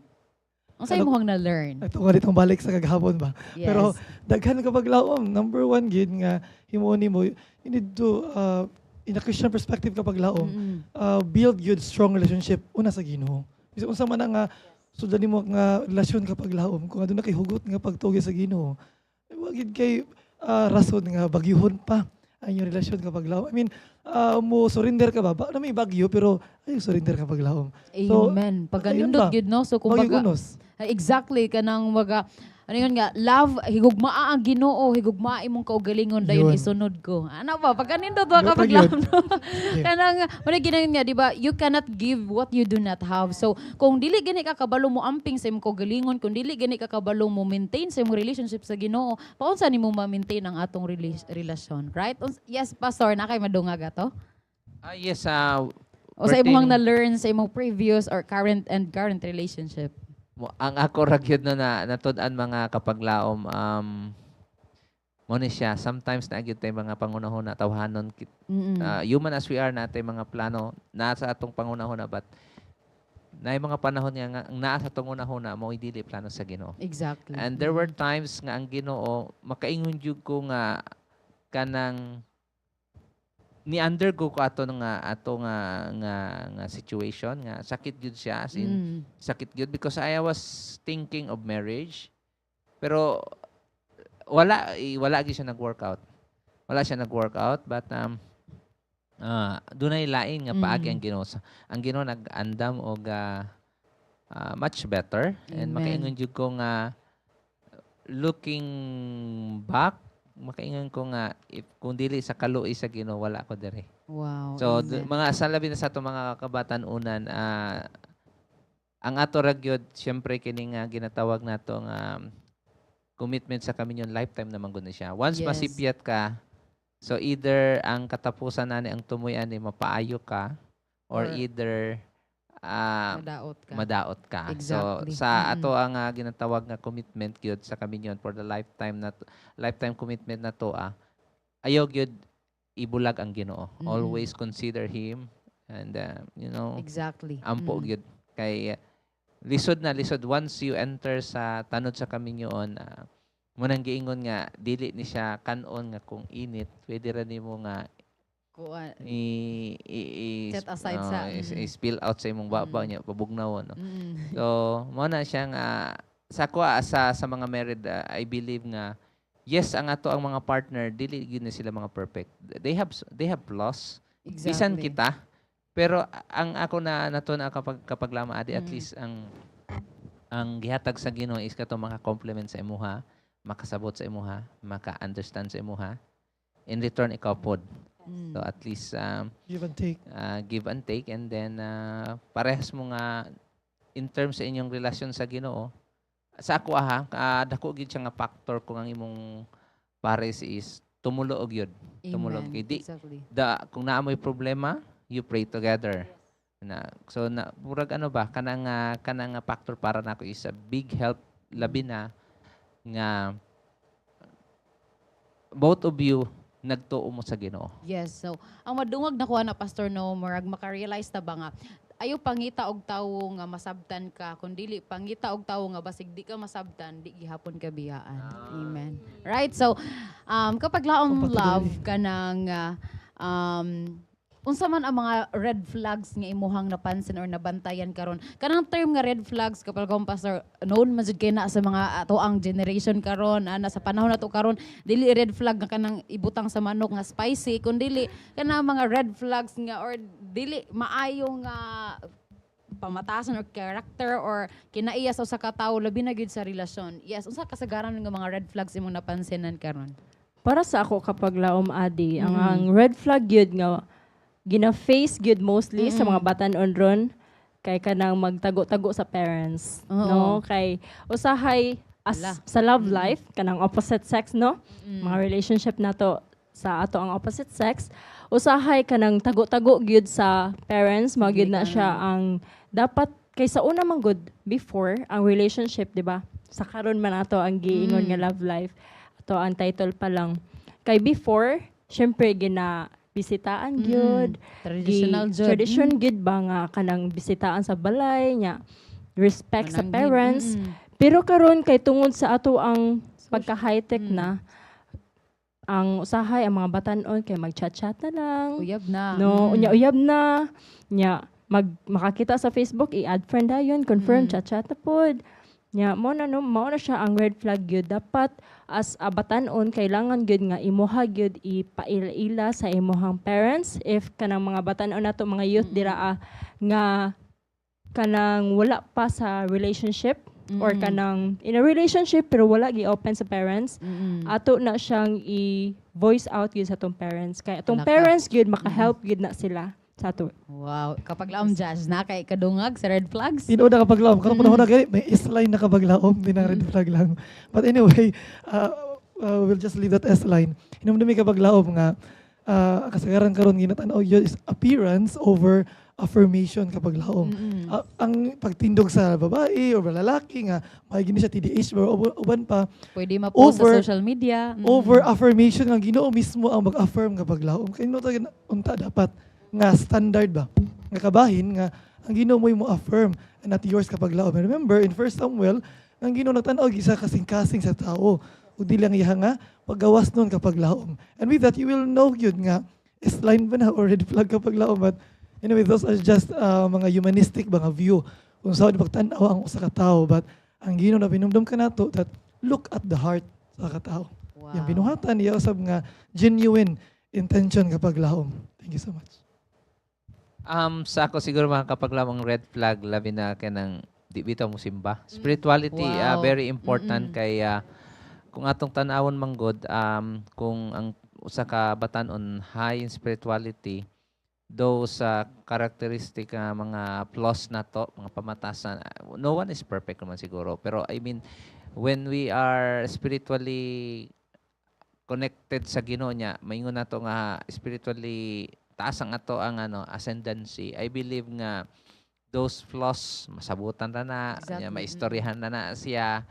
Unsa imuhang na-learn? Ito nga ditong balik sa kagahapon ba? Yes. Pero daghan kapag laom, number one gid nga himuon nimo, you need to in a Christian perspective kapag laom, build good strong relationship una sa Ginoo. Bisag unsa man ang nga suldan nimo nga relasyon kapag laom, kung aduna kay hugot nga pagtugi sa Ginoo, eh, wa gid kay rason nga bagyuhon pa ang inyong relasyon kapag laom. I mean, mo surrender ka ba? Ba na may bagyo pero ay surrender kapag laom. So, Amen. ayun Pagkanindot ba? gid, no? So Bagyo kumbaga kunos. Exactly, kanang maga ano yun nga love, higugmaa ang Ginoo, higugmaa imong kaugalingon, dayon Yun. isunod ko. Ano ba, pagkanindot ba Yun kapag pa yun. laom, no? Kanang muna ginang nga, di ba, you cannot give what you do not have. So kung dili gani ka kabalo mo amping sa imong kaugalingon, kung dili gani ka kabalo mo maintain sa imong relationship sa Ginoo, paunsa nimo ma-maintain ang atong relasyon, right? Yes, Pastor, na kay madungag ato? Ah, yes, O sa imong pertaining- na-learn sa imong previous or current and current relationship? Ang ako ra gyud, no, na natud-an mga kapaglaom, mo ni siya sometimes na gyud tay mga pangunahon na tawhanon human as we are, natay mga plano naa sa atong pangunahon, but naay mga panahon nga ang naa sa atong hunahuna mao dili plano sa Ginoo. And there were times nga ang Ginoo, makaingon jud ko nga kanang ni undergo ko ato nga ato nga nga nga situation nga sakit gyud siya, as in sakit gyud, because I was thinking of marriage pero wala eh, wala gyud siya nag-workout, wala siya nag-workout. But dunay lain nga paagi ang Ginoo. Ang Ginoo nag-andam og much better and Amen. makaingon jud ko nga looking back, makaingon ko nga if kung dili sa kaluoy sa Ginoo, wala ko diri. So Amen. mga sa labi na sa atong mga kabatan-unan, ang ato ra gyud syempre kini nga ginatawag nato nga commitment sa kaminyon, lifetime naman gud ni siya. Once masipyat ka, so either ang katapusan nani ang tumoy ani mapaayo ka or either madaot ka. Madaot ka. So sa ato ang ginatawag nga commitment gyud sa kaminyon for the lifetime na lifetime commitment na to, ayaw gyud ibulag ang Ginoo. Always consider him and ampo gyud kay lisod na lisod once you enter sa tanod sa kaminyoon. Mo nang giingon nga dili ni siya kanon nga kung init pwede ra nimo nga Kuan. I Set aside i-spill out sa imong baba niya, pabugnaw, no? So, mao na siya nga sa kuha sa mga married, I believe nga yes, ang ato ang mga partner, dili gyud na sila mga perfect. They have flaws. Bisan kita. Pero ang ako na natun kapag lama adi, at least ang gihatag sa Ginoo is kato maka-complement sa imuha, makasabot sa imuha, maka-understand sa imuha. In return, ikaw pod. So at least Give and take. Give and take and then parehas mo nga in terms sa inyong relasyon sa Ginoo. Sa ako aha, dako gyud siya nga factor kung ang imong pares is tumulo og yun. Tumulong Amen. kay da kung naa mo'y problema, you pray together. Na so na murag ano ba, kanang factor para nako is a big help, labi na nga both of you nagtuo mo sa Ginoo. Yes. So, ang madungag na kuha na, Pastor, no, murag makarealize ta ba nga ayo pangita og tawo nga masabtan ka, kun dili pangita og tawo nga basig di ka masabtan, di gihapon ka biyaan. Amen. Right? So, kapag laom Compatibility. love kanang unsa man ang mga red flags nga imuhang napansin or nabantayan karon? Kanang term nga red flags, kapag kong Pastor, known man jud kay na sa mga atoang generation karon, sa panahon nato karon. Dili red flag nga kanang ibutang sa manok nga spicy, kun dili kanang mga red flags nga or dili maayo nga pamatasan or character or kinaiya sa usa ka tawo, labi na gyud sa relasyon. Yes, unsa kasagaran nga mga red flags imong napansinan karon? Para sa ako, kapag laom adi, ang red flag gyud nga gina-face gyud mostly sa mga batan-on ron kay kanang magtago-tago sa parents, no? Kay usahay as Ala. sa love life, kanang opposite sex, no, mga relationship nato sa ato ang opposite sex, usahay kanang tago-tago gyud sa parents mao gyud na Hindi siya ang dapat. Kay sa una man gud before ang relationship, di ba, sa karon man ato ang giingon nga love life ato ang title pa lang, kay before syempre gina bisitaan gyud. Traditional jud. Tradition gyud ba nga kanang bisitaan sa balay nya, respect sa Mananghid. parents. Pero karon kay tungod sa ato ang pagka high-tech na, ang usahay ang mga batan-on kay mag-chat-chat na lang. Uyab na. No, unya uyab na. Nya mag makakita sa Facebook, i-add friend dayon, confirm, chat-chat na pod. Nya mo na, no, mao na siya ang red flag gyud. Dapat as a batan-on kailangan gyud nga imuha gyud ipaila-ila sa imuhang parents if kanang mga batan-on nato, mga youth dira nga kanang wala pa sa relationship or kanang in a relationship pero wala gi-open sa parents, ato na siyang i-voice out gyud sa atong parents kay atong Wala ka. Parents gyud maka-help gyud na sila sa ato. Wow. Kapag laom judge na kay kadungag sa red flags. Tinuod na kapaglaom. Karon panahon na gani, may S-line na kapaglaom, di na red flag lang. But anyway, we'll just leave that S-line. Hinumdumi, kapaglaom, nga kasagaran karon ginatan-aw yun is appearance over affirmation, kapaglaom. Ang pagtindog sa babae or lalaki nga may gini siya TDH or uban pa Pwede ma-post sa social media. Over affirmation nga Ginoo mismo ang mag-affirm, kapaglaom. Kay no ta unta dapat nga standard ba nga kabahin nga ang Ginoo mo'y mo affirm and not yours, kapaglaom. And remember in 1 Samuel, ang Ginoo nagtan-aw sa kasing-kasing sa tao ug dili ang iya nga paggawas nun, kapaglaom. And with that, you will know yun nga is line ba na or red flag, kapaglaom. But anyway, those are just mga humanistic mga view kung saan pagtan-aw ang usa ka tawo, but ang Ginoo na pinumdum ka nato that look at the heart sa katao. Yung binuhatan niya usab nga genuine intention, kapaglaom. Thank you so much. Sa ako siguro, mga kapaglaom, ang red flag labi na kanang di bitaw mo simba. Spirituality very important kay kung atong tan-awon manggod, kung ang usa ka batan-on high in spirituality, those characteristic mga flaws na to, mga pamatasan, no one is perfect naman siguro. Pero I mean, when we are spiritually connected sa Ginoo niya, maingon nato nga spiritually taas ang ato ang ano ascendancy. I believe nga those flaws masabutan na na, nya maistoryahan na na siya.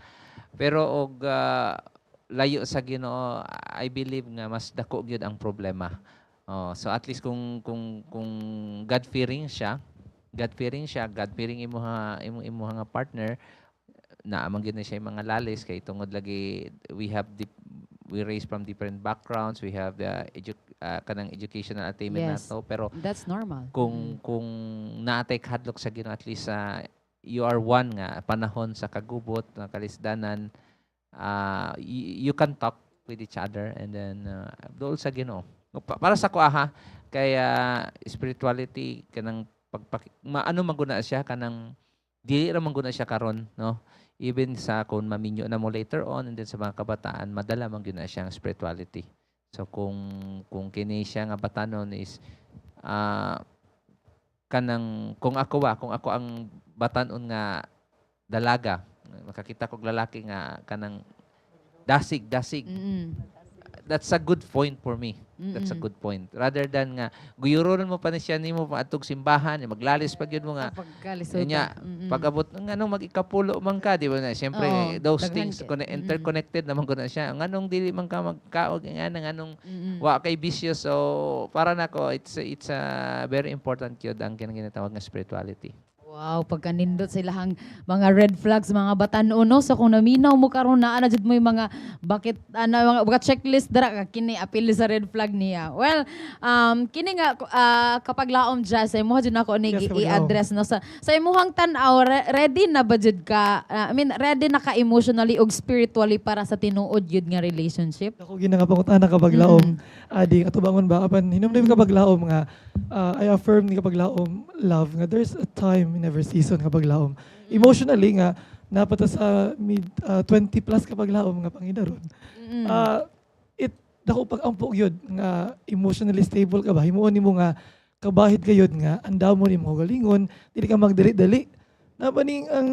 Pero og layo sa Ginoo, I believe nga mas dako gyud ang problema. Oh, so at least kung God fearing siya, God fearing siya, God fearing imuha imo imuha nga partner, naa man gyud na siya yung mga lalis kay tungod lagi we raise from different backgrounds, we have the kanang educational attainment nato, pero That's normal. Kung naa tay kahadlok sa Ginoo, at least you are one nga panahon sa kagubot na kalisdanan, you can talk with each other and then dool sa Ginoo. Para sa ko ha, kaya spirituality kanang pagpak maano man guna siya, kanang dili ra man guna siya karon, no? Even sa kung maminyo na mo later on and then sa mga kabataan, madala man gyud na siya ang spirituality. So kung kini siya nga batanon is kanang kung ako ba, kung ako ang batanon nga dalaga, makakita kog lalaki nga kanang dasig dasig, that's a good point for me. That's a good point rather than nga guyuronon mo pa ni siya nimo maadtog simbahan, maglalis pa gyud mo nga Pagkalisod. Nya, pag-abot nganong mag-ikapulo man ka, di ba na? Siyempre, Oo, those daghan things interconnected naman ko na siya. Nganong dili man ka magkaog nga nganong wa kay bisyo? So para nako, it's a very important gyud ang kanang ginatawag nga spirituality. Wow, pagkanindot sa ilahang mga red flags, mga batan-o, no? So kung naminaw mo karon, naa na jud mo yung mga bakit ano, mga checklist dara ka kini apil sa red flag niya. Well, kini nga kapag laom Jazz, ay mo jud nako ni Yes, kapag i-address, no, sa imuhang tan-aw, ready na ba jud ka, I mean, ready na ka emotionally ug spiritually para sa tinuod jud nga relationship? Ako gina nga pangutana, kapaglaom. Adi katubangon ba, apan hinumdum, kapaglaom, nga I affirm ni kapaglaom love nga there's a time in every season, kapaglaom. Emotionally nga napata sa mid 20 plus, kapaglaom, nga pangidaron. It dako pag-ampo gyud nga emotionally stable ka ba. Himuon nimo nga kabahid kayod nga andamo nimo galingon, dili ka magdali-dali. Nabaning ang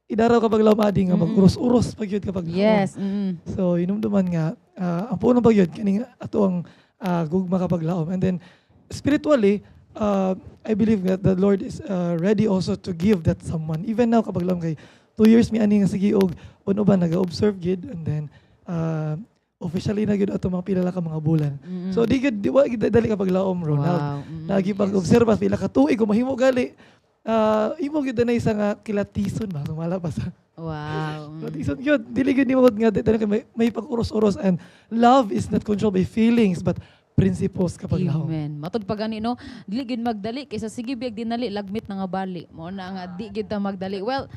idaraw, kapaglaom, adi nga mag-uros-uros pa gyud, kapaglaom. So inumduman nga ang punong pagyud kining ato ang gugma, kapaglaom. And then spiritually, I believe that the Lord is ready also to give that someone. Even now, kapaglaom, kay 2 years mi ani nga sige og uno ba naga-observe gid and then officially na gid ato mga pila lang ka mga bulan. So di gid di wa gid dali, kapaglaom, Ronald. Lagi pag-obserba pila ka tuig kung mahimo gali. Imo gid na isa nga kilatison ba sumala pa sa Kilatison yun. Dili gid nimo nga dali kay may pag-uros-uros and love is not controlled by feelings but principles, kapaglaom. Amen. Matod pa gani, no, dili gid magdali kaysa sige biyag dinali lagmit na nga bali. Mo na nga di gid ta magdali. Well,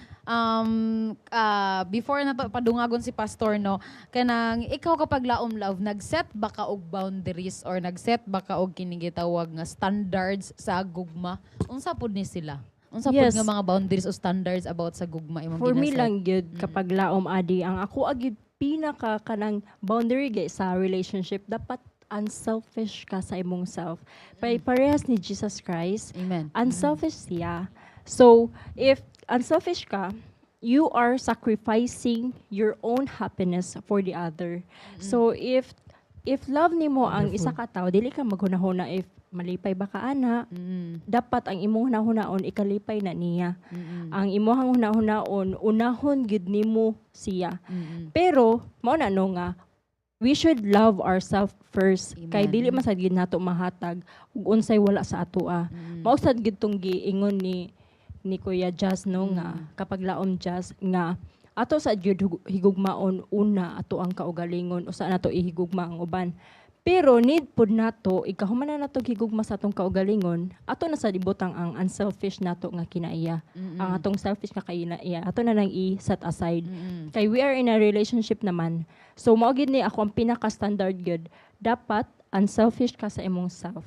before na to padungagon si pastor, no, kanang ikaw kapag laom love, nag-set ba ka og boundaries or nag-set ba ka og kining gitawag nga standards sa gugma? Unsa pud ni sila? Unsa pud Yes. nga mga boundaries o standards about sa gugma imong For me ginaset? lang gyud, kapag laom adi, ang ako agid pinaka kanang boundary gay sa relationship, dapat unselfish ka sa imong self. Parehas ni Jesus Christ, Amen. unselfish siya. So, if unselfish ka, you are sacrificing your own happiness for the other. So, if love nimo ang isa ka tawo, dili ka maghunahuna if malipay ba ka ana. Dapat ang imong hunahunaon ikalipay na niya. Ang imong hunahunaon, unahon gid nimo siya. Pero mao na no nga we should love ourselves first kay Amen. dili man sad gid nato mahatag ug unsay wala sa atoa. Mao sad gid tong giingon ni Kuya Jazz, no, nga kapag laom Jazz nga ato sa gyud higugmaon una ato ang kaugalingon, usa nato ihigugma ang uban. Pero need pud nato ikahuman na nato higugma sa atong kaugalingon, ato na sa ibutang ang unselfish nato nga kinaiya. Ang atong selfish nga kinaiya, ato na nang i-set aside. Kay we are in a relationship naman. So mao gid ni ako ang pinaka-standard gyud. Dapat unselfish ka sa imong self.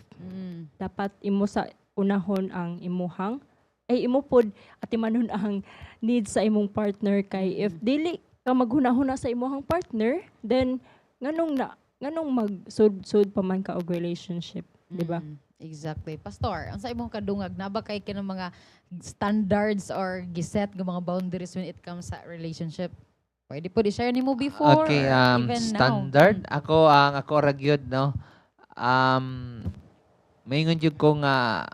Dapat imo sa unahon ang imuhang ay imo pod atimanon ang needs sa imong partner kay if dili ka maghuna-huna sa imuhang partner, then nganong magsud-sud pa man ka og relationship, di ba? Exactly. Pastor, ang sa imong kadungag, na ba kay kanang mga standards or giset nga mga boundaries when it comes sa relationship? Pwede po i-share nimo before Okay, or even standard. now. Ako ang ako ra gyud, no. Maingon jud ko nga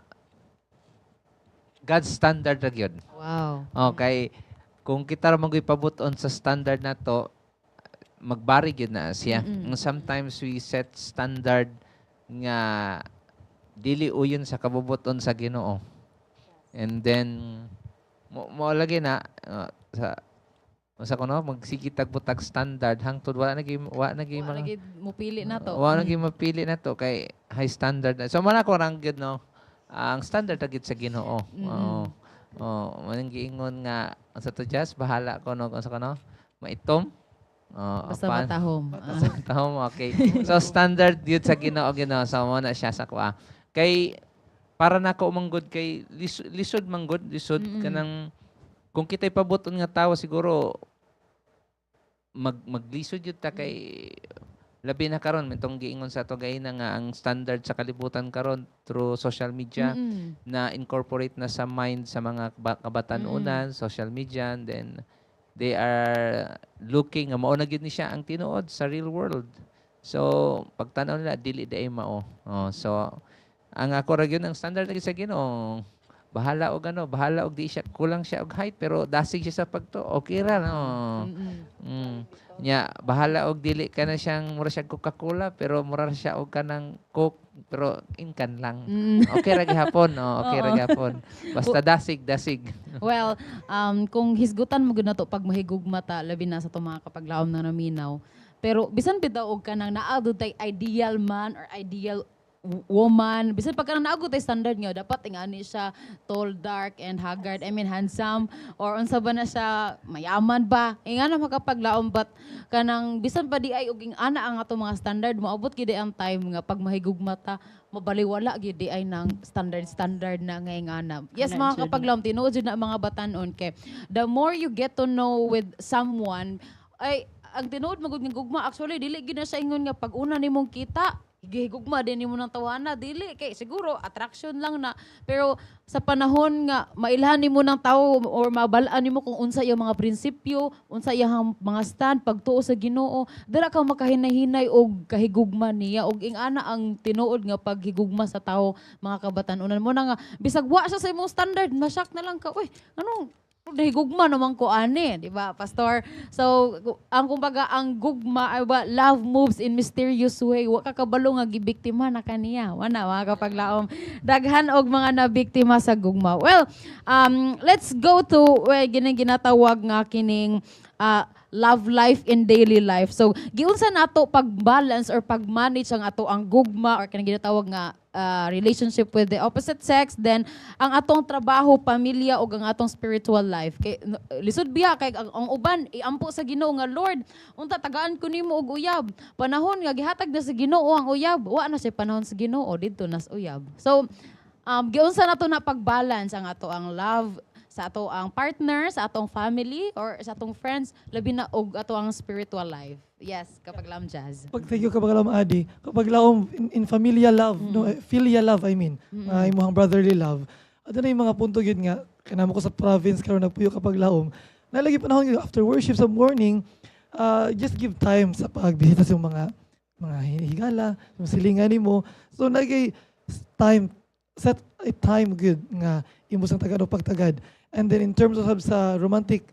God's standard ra gyud. Okay. Kung kita ra man gyud pabut-on sa standard nato, magbari gyud na siya. Sometimes we set standard nga dili uyon sa kabubuton sa Ginoo. And then mo lagi na sa Unsa kuno, magsige tag butag standard hangtod wala na gyud Wa mga na gyud mupili na to. Wala na gyud mapili na to kay high standard na. So man ako rang gyud, no. Ang standard ra gyud sa Ginoo. Oo. Oh, manang giingon nga unsa to, just bahala ko, no, unsa kuno? Maitom. Oh, Basta apan. matahom. Basta matahom, okay. So standard gyud sa Ginoo Ginoo. So mo na siya sa kuha. Kay para nako manggod kay lisod manggod, lisod kanang kung kita'y pabuton nga tawo, siguro maglisod jud ta kay labi na karon mitong giingon sa ato gayna nga ang standard sa kalibutan karon through social media na incorporate na sa mind sa mga kabatanunan, social media, and then they are looking nga mao na gyud ni siya ang tinuod sa real world. So pagtan-aw nila, dili diay mao. Oh, so ang ako ra gyud, ang standard lagi sa Ginoo. Bahala og ano, bahala og di siya, kulang siya og height pero dasig siya sa pagtuo, okay ra, no. Nya bahala og dili ka na siyang mura siya Coca-Cola pero mura ra siya og kanang Coke pero inkan lang. Okay ra gihapon, no? Okay ra gihapon. Basta dasig, dasig. Well, kung hisgutan mo gud na to pag mahigugma ta, labi na sa itong mga kapaglaom na naminaw. Pero bisan bitaw og kanang naa tay ideal man or ideal woman, bisan pag kanang naa tay standard nga dapat ingani siya, tall, dark and haggard, I mean handsome, or unsa ba na siya, mayaman ba? Ingana, makapaglaom, but kanang bisan pa di ay og ingana ang atong mga standard, moabot gid ang time nga pag mahigugma ta, mabaliwala gid di ay nang standard standard na nga ingana. Yes, Ana, mga jud. Kapaglaom, tinuod jud na, mga batanon, kay the more you get to know with someone, ay ang tinuod magud nga gugma actually dili gyud na siya ingon nga pag una nimong kita gihigugma din nimo ng tawana. Dili, kay siguro attraction lang na, pero sa panahon nga mailhan nimo ng tawo or mabalaan nimo kung unsa iyang mga prinsipyo, unsa iyang mga stand pagtuo sa Ginoo, dira ka makahinahinay og kahigugma niya, og ingana ang tinuod nga paghigugma sa tawo, mga kabatan-unan. Mo na nga bisag wa siya sa imong standard, ma-shock na lang ka, "Uy, anong nahigugma naman ko ani?" Di ba, Pastor? So ang kumbaga ang gugma ay ba, love moves in mysterious way. Wa ka kabalo nga gibiktima na kaniya. Wala, mga kapaglaom, daghan og mga nabiktima sa gugma. Well, let's go to, well, gining ginatawag nga kining love life in daily life. So giunsa nato pag-balance or pag-manage ang ato ang gugma or kining ginatawag nga relationship with the opposite sex, then ang atong trabaho, pamilya ug ang atong spiritual life? Kay lisod biya kay ang uban iampo sa Ginoo nga, "Lord, unta tagaan ko nimo og uyab." Panahon nga gihatag na sa Ginoo ang uyab, wa na siya panahon sa Ginoo, didto na sa uyab. So giunsa nato na pag-balance ang ato ang love sa ato ang partner, sa atong family or sa atong friends, labi na og ato ang spiritual life? Yes, kapaglaom Jazz. Pag thank you, kapaglaom Adi, kapaglaom in familial love, no, eh, filial love I mean, imong brotherly love. Adto na yung mga punto gyud nga kanamo ko sa province karon nagpuyo, kapaglaom. Nalagi panahon gyud after worship sa morning, just give time sa pagbisita sa imong mga higala, yung silingan nimo. So nagay time, set a time good nga imo sang tagad o pagtagad. And then in terms of sa romantic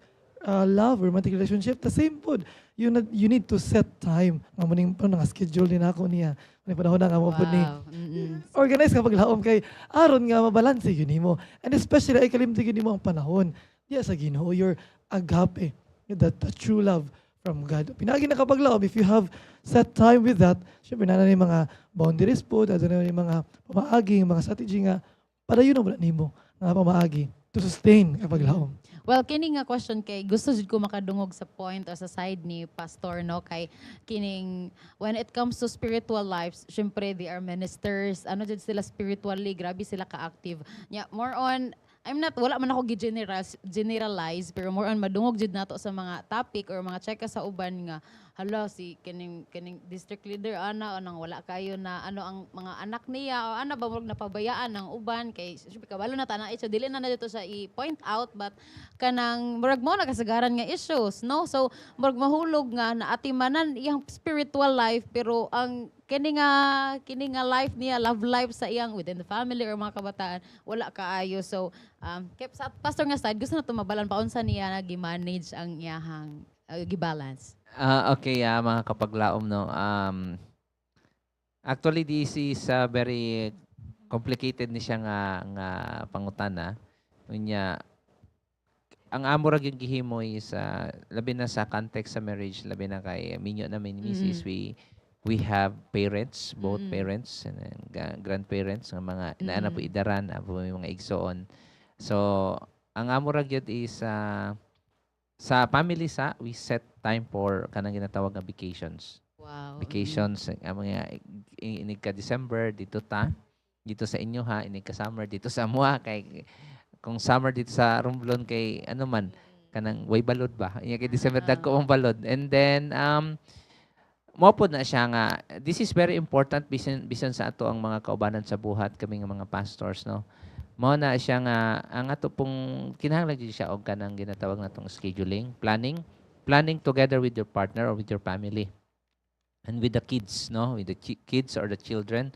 love, romantic relationship, the same pod. You need to set time. Nga mo ning nga schedule ni nako niya. May panahon na nga mo pod ni organize ka paglaom kay aron nga mabalanse yun nimo. And especially ay kalimti gyud nimo ang panahon. Diya sa Ginoo, your agape, that the true love from God. Pinagi na kapaglaom, if you have set time with that, syempre na na yung mga boundaries po, na na yung mga pamaagi, yung mga strategy nga, padayon na wala nimo nga pamaagi to sustain kapaglaom. Well, kini nga question kay gusto jud ko makadungog sa point o sa side ni Pastor, no, kay kining when it comes to spiritual lives, syempre they are ministers, ano jud sila spiritually, grabe sila ka-active. Nya more on, I'm not, wala man ako gi-generalize generalize, pero more on madungog jud nato sa mga topic or mga cheka sa uban nga hala, si kining district leader ana anang wala kayo na ano ang mga anak niya o ana ba, murag napabayaan ng uban kay syempre kabalo na ta na issue, dili na na dito sa i-point out, but kanang murag mo nakasagaran nga issues, no? So murag mahulog nga naatimanan iyang spiritual life pero ang kini nga life niya, love life sa iyang within the family or mga kabataan, wala kaayo. So kay sa pastor nga side, gusto na tumabalan pa unsa niya na gi-manage ang iyahang gi-balance. Ah, okay, mga kapaglaom, no. Actually, this is very complicated ni siya nga pangutana. Unya Ang amo ra gyud gihimo is labi na sa context sa marriage, labi na kay minyo namin ni Mrs. We have parents, both parents and then grandparents nga mga naa na po idaran, naa po may mga igsoon. So, ang amo ra gyud is sa family sa we set time for kanang ginatawag nga vacations. Vacations ang mga inig ka December dito ta dito sa inyo ha, inig ka summer dito sa amoa, kay kung summer dito sa Romblon kay ano man, kanang way balod ba. Inya kay December dagko ang balod. And then mao pod na siya nga this is very important bisan bisan sa ato ang mga kaubanan sa buhat, kami nga mga pastors, no? Mao na siya nga ang ato pong kinahanglan gyud siya og kanang ginatawag natong scheduling, planning, planning together with your partner or with your family and with the kids, no, with the kids or the children,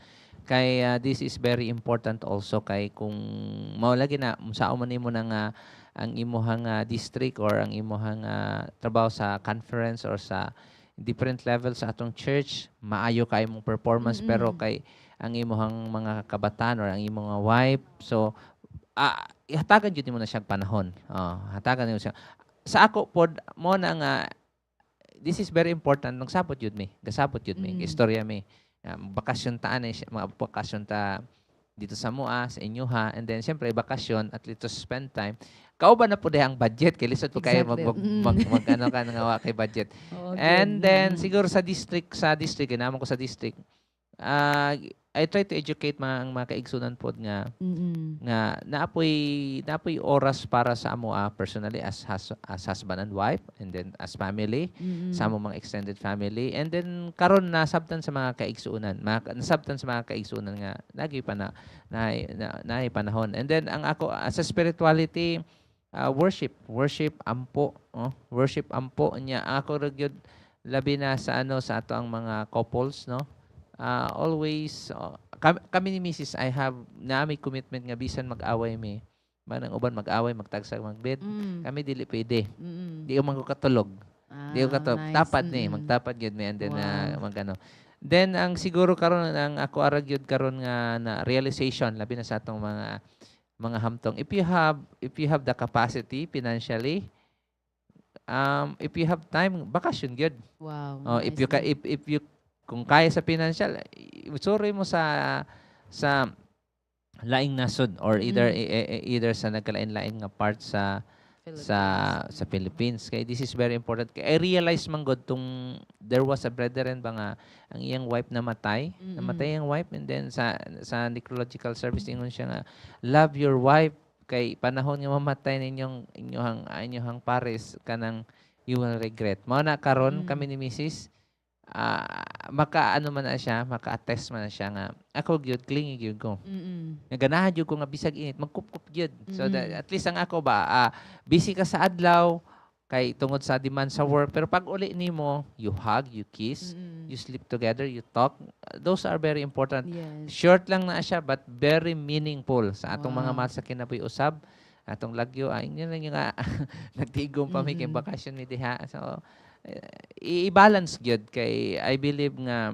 kay this is very important also, kay kung mao lagi na sao man nimo na nga ang imuhang district or ang imuhang trabaho sa conference or sa different levels sa atong church, maayo kay imong performance, pero kay ang imuhang mga kabataan or ang imong mga wife, so ihatagan jud nimo na siyang panahon. Oh, hatagan nimo siya. Sa ako pod mo na nga this is very important, nagsabot jud mi, gasabot jud mi. Istorya mi, bakasyon ta ani siya, mga bakasyon ta dito sa mua, sa inyo ha, and then siyempre bakasyon, at least to spend time. Kauban na po diha ang budget kay lisod po kayo mag, mag ano ka nga wa kay budget. Oo, And gyud. Then siguro sa district, ginamon ko sa district. I try to educate mga ang mga kaigsunan pod nga nga naapoy oras para sa amo personally as husband and wife and then as family, sa among mga extended family, and then karon nasabtan sa mga kaigsuonan, mga nasabtan sa mga kaigsuonan nga lagi pa na panahon. And then ang ako sa spirituality, worship, worship, ampo, oh, worship, ampo niya. Ang ako ra gyud, labi na sa ano, sa ato ang mga couples, no, always, oh, kami ni Mrs. I have na may commitment nga bisan mag-away mi, manang uban mag-away, magtagsag, magbed, kami dili pwede. Di ko man ko katulog. Di ko katulog. Ah, nice. Tapad ni, magtapad gyud mi and then magano. Then ang siguro karon, ang ako ara gyud karon nga na realization, labi na sa atong mga hamtong, if you have the capacity financially, if you have time, bakasyon gyud. Oh, if you ka, if you kung kaya sa financial, sorry mo sa laing nasod or either either sa nagkalain-lain nga part sa Philippines, kay this is very important. Kay I realize man god tong there was a brethren ba nga ang iyang wife namatay, namatay ang wife, and then sa necrological service ingon siya nga, "Love your wife kay panahon nga mamatay ninyong inyong pares, kanang you will regret." Mao na karon kami ni Mrs., maka ano man na siya, maka-attest man na siya nga ako gyud, clingy gyud ko. Nga ganahan gyud ko nga bisag init magkupkup gyud. So that, at least ang ako ba, busy ka sa adlaw kay tungod sa demand sa work, pero pag uli nimo, you hug, you kiss, you sleep together, you talk. Those are very important. Short lang na siya but very meaningful sa atong mga mahal sa kinabuhi usab. Atong lagyo ay yun lang yung nga nagtigom pa mi kay bakasyon mi diha. So i-balance gyud kay I believe nga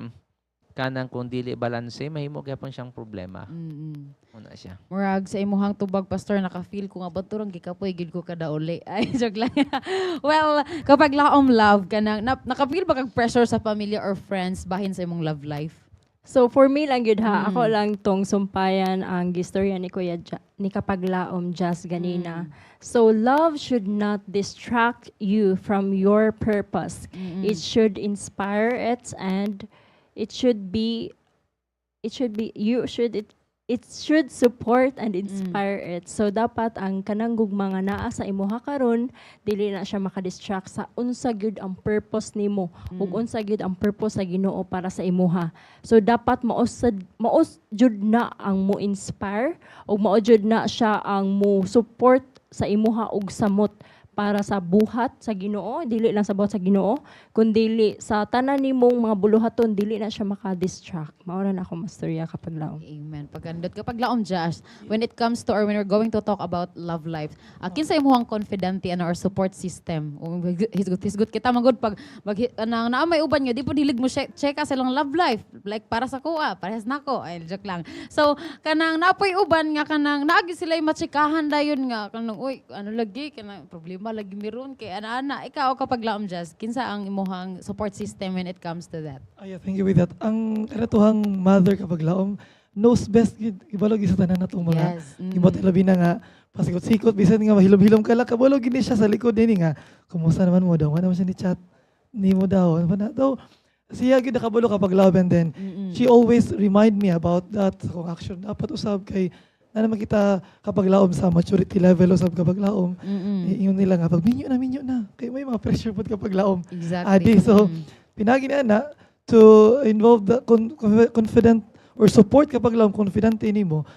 kanang kung dili balanse, mahimo gyapon siyang problema. Una siya. Murag sa imuhang tubag, pastor, naka-feel ko nga baturang gikapoy gid ko kada uli. Ay, joke lang. Well, kapag laom love kanang naka-feel ba kag pressure sa pamilya or friends bahin sa imong love life? So for me lang gyud ha, ako lang tong sumpayan ang gistorya ni Kuya ni Kapaglaom Jazz ganina. So love should not distract you from your purpose. It should inspire it and it should be you should it it should support and inspire it. So dapat ang kanang gugma nga naa sa imuha karon, dili na siya makadistract sa unsa gyud ang purpose nimo ug unsa gyud ang purpose sa Ginoo para sa imuha. So dapat mao jud na ang mo inspire ug mao jud na siya ang mo support sa imuha og samot. Para sa buhat sa Ginoo, dili lang sa buhat sa Ginoo, kundi sa tanan nimong mga buluhaton, dili na siya maka-distract. Mao ra na ako mastorya, kapaglaom. Amen. Pagandot kapaglaom, Josh, when it comes to or when we're going to talk about love life, kinsa imong confidante ano or support system? Hisgot hisgot kita magud pag mag anang naa may uban nga di po dilig mo check check sa ilang love life. Like para sa kuha, parehas nako. Ay, joke lang. So kanang napoy uban nga kanang naagi sila matsikahan dayon nga kanang, uy, ano lagi kanang problema lagi miron kay ana-ana. Ikaw, kapaglaom Jazz, kinsa ang imuhang support system when it comes to that? Ay, yeah, thank you with that. Ang kanatuhang mother, kapaglaom, knows best gid, ibalo gid sa tanan natong mga Ibot labi na nga pasikot-sikot bisan nga mahilom-hilom ka lang, kabalo gid ni siya sa likod nini nga kumusta naman mo daw, wala naman siya ni chat nimo daw, ano pa na daw. Siya gid nakabalo, kapaglaom, and then she always remind me about that sa kung action dapat usab kay na naman kita, kapaglaom, sa maturity level usab, kapaglaom. Ingon nila nga pag minyo na, minyo na kay may mga pressure pod, kapaglaom. Adi, so, pinagi na na to involve the confident or support, kapaglaom, confident nimo.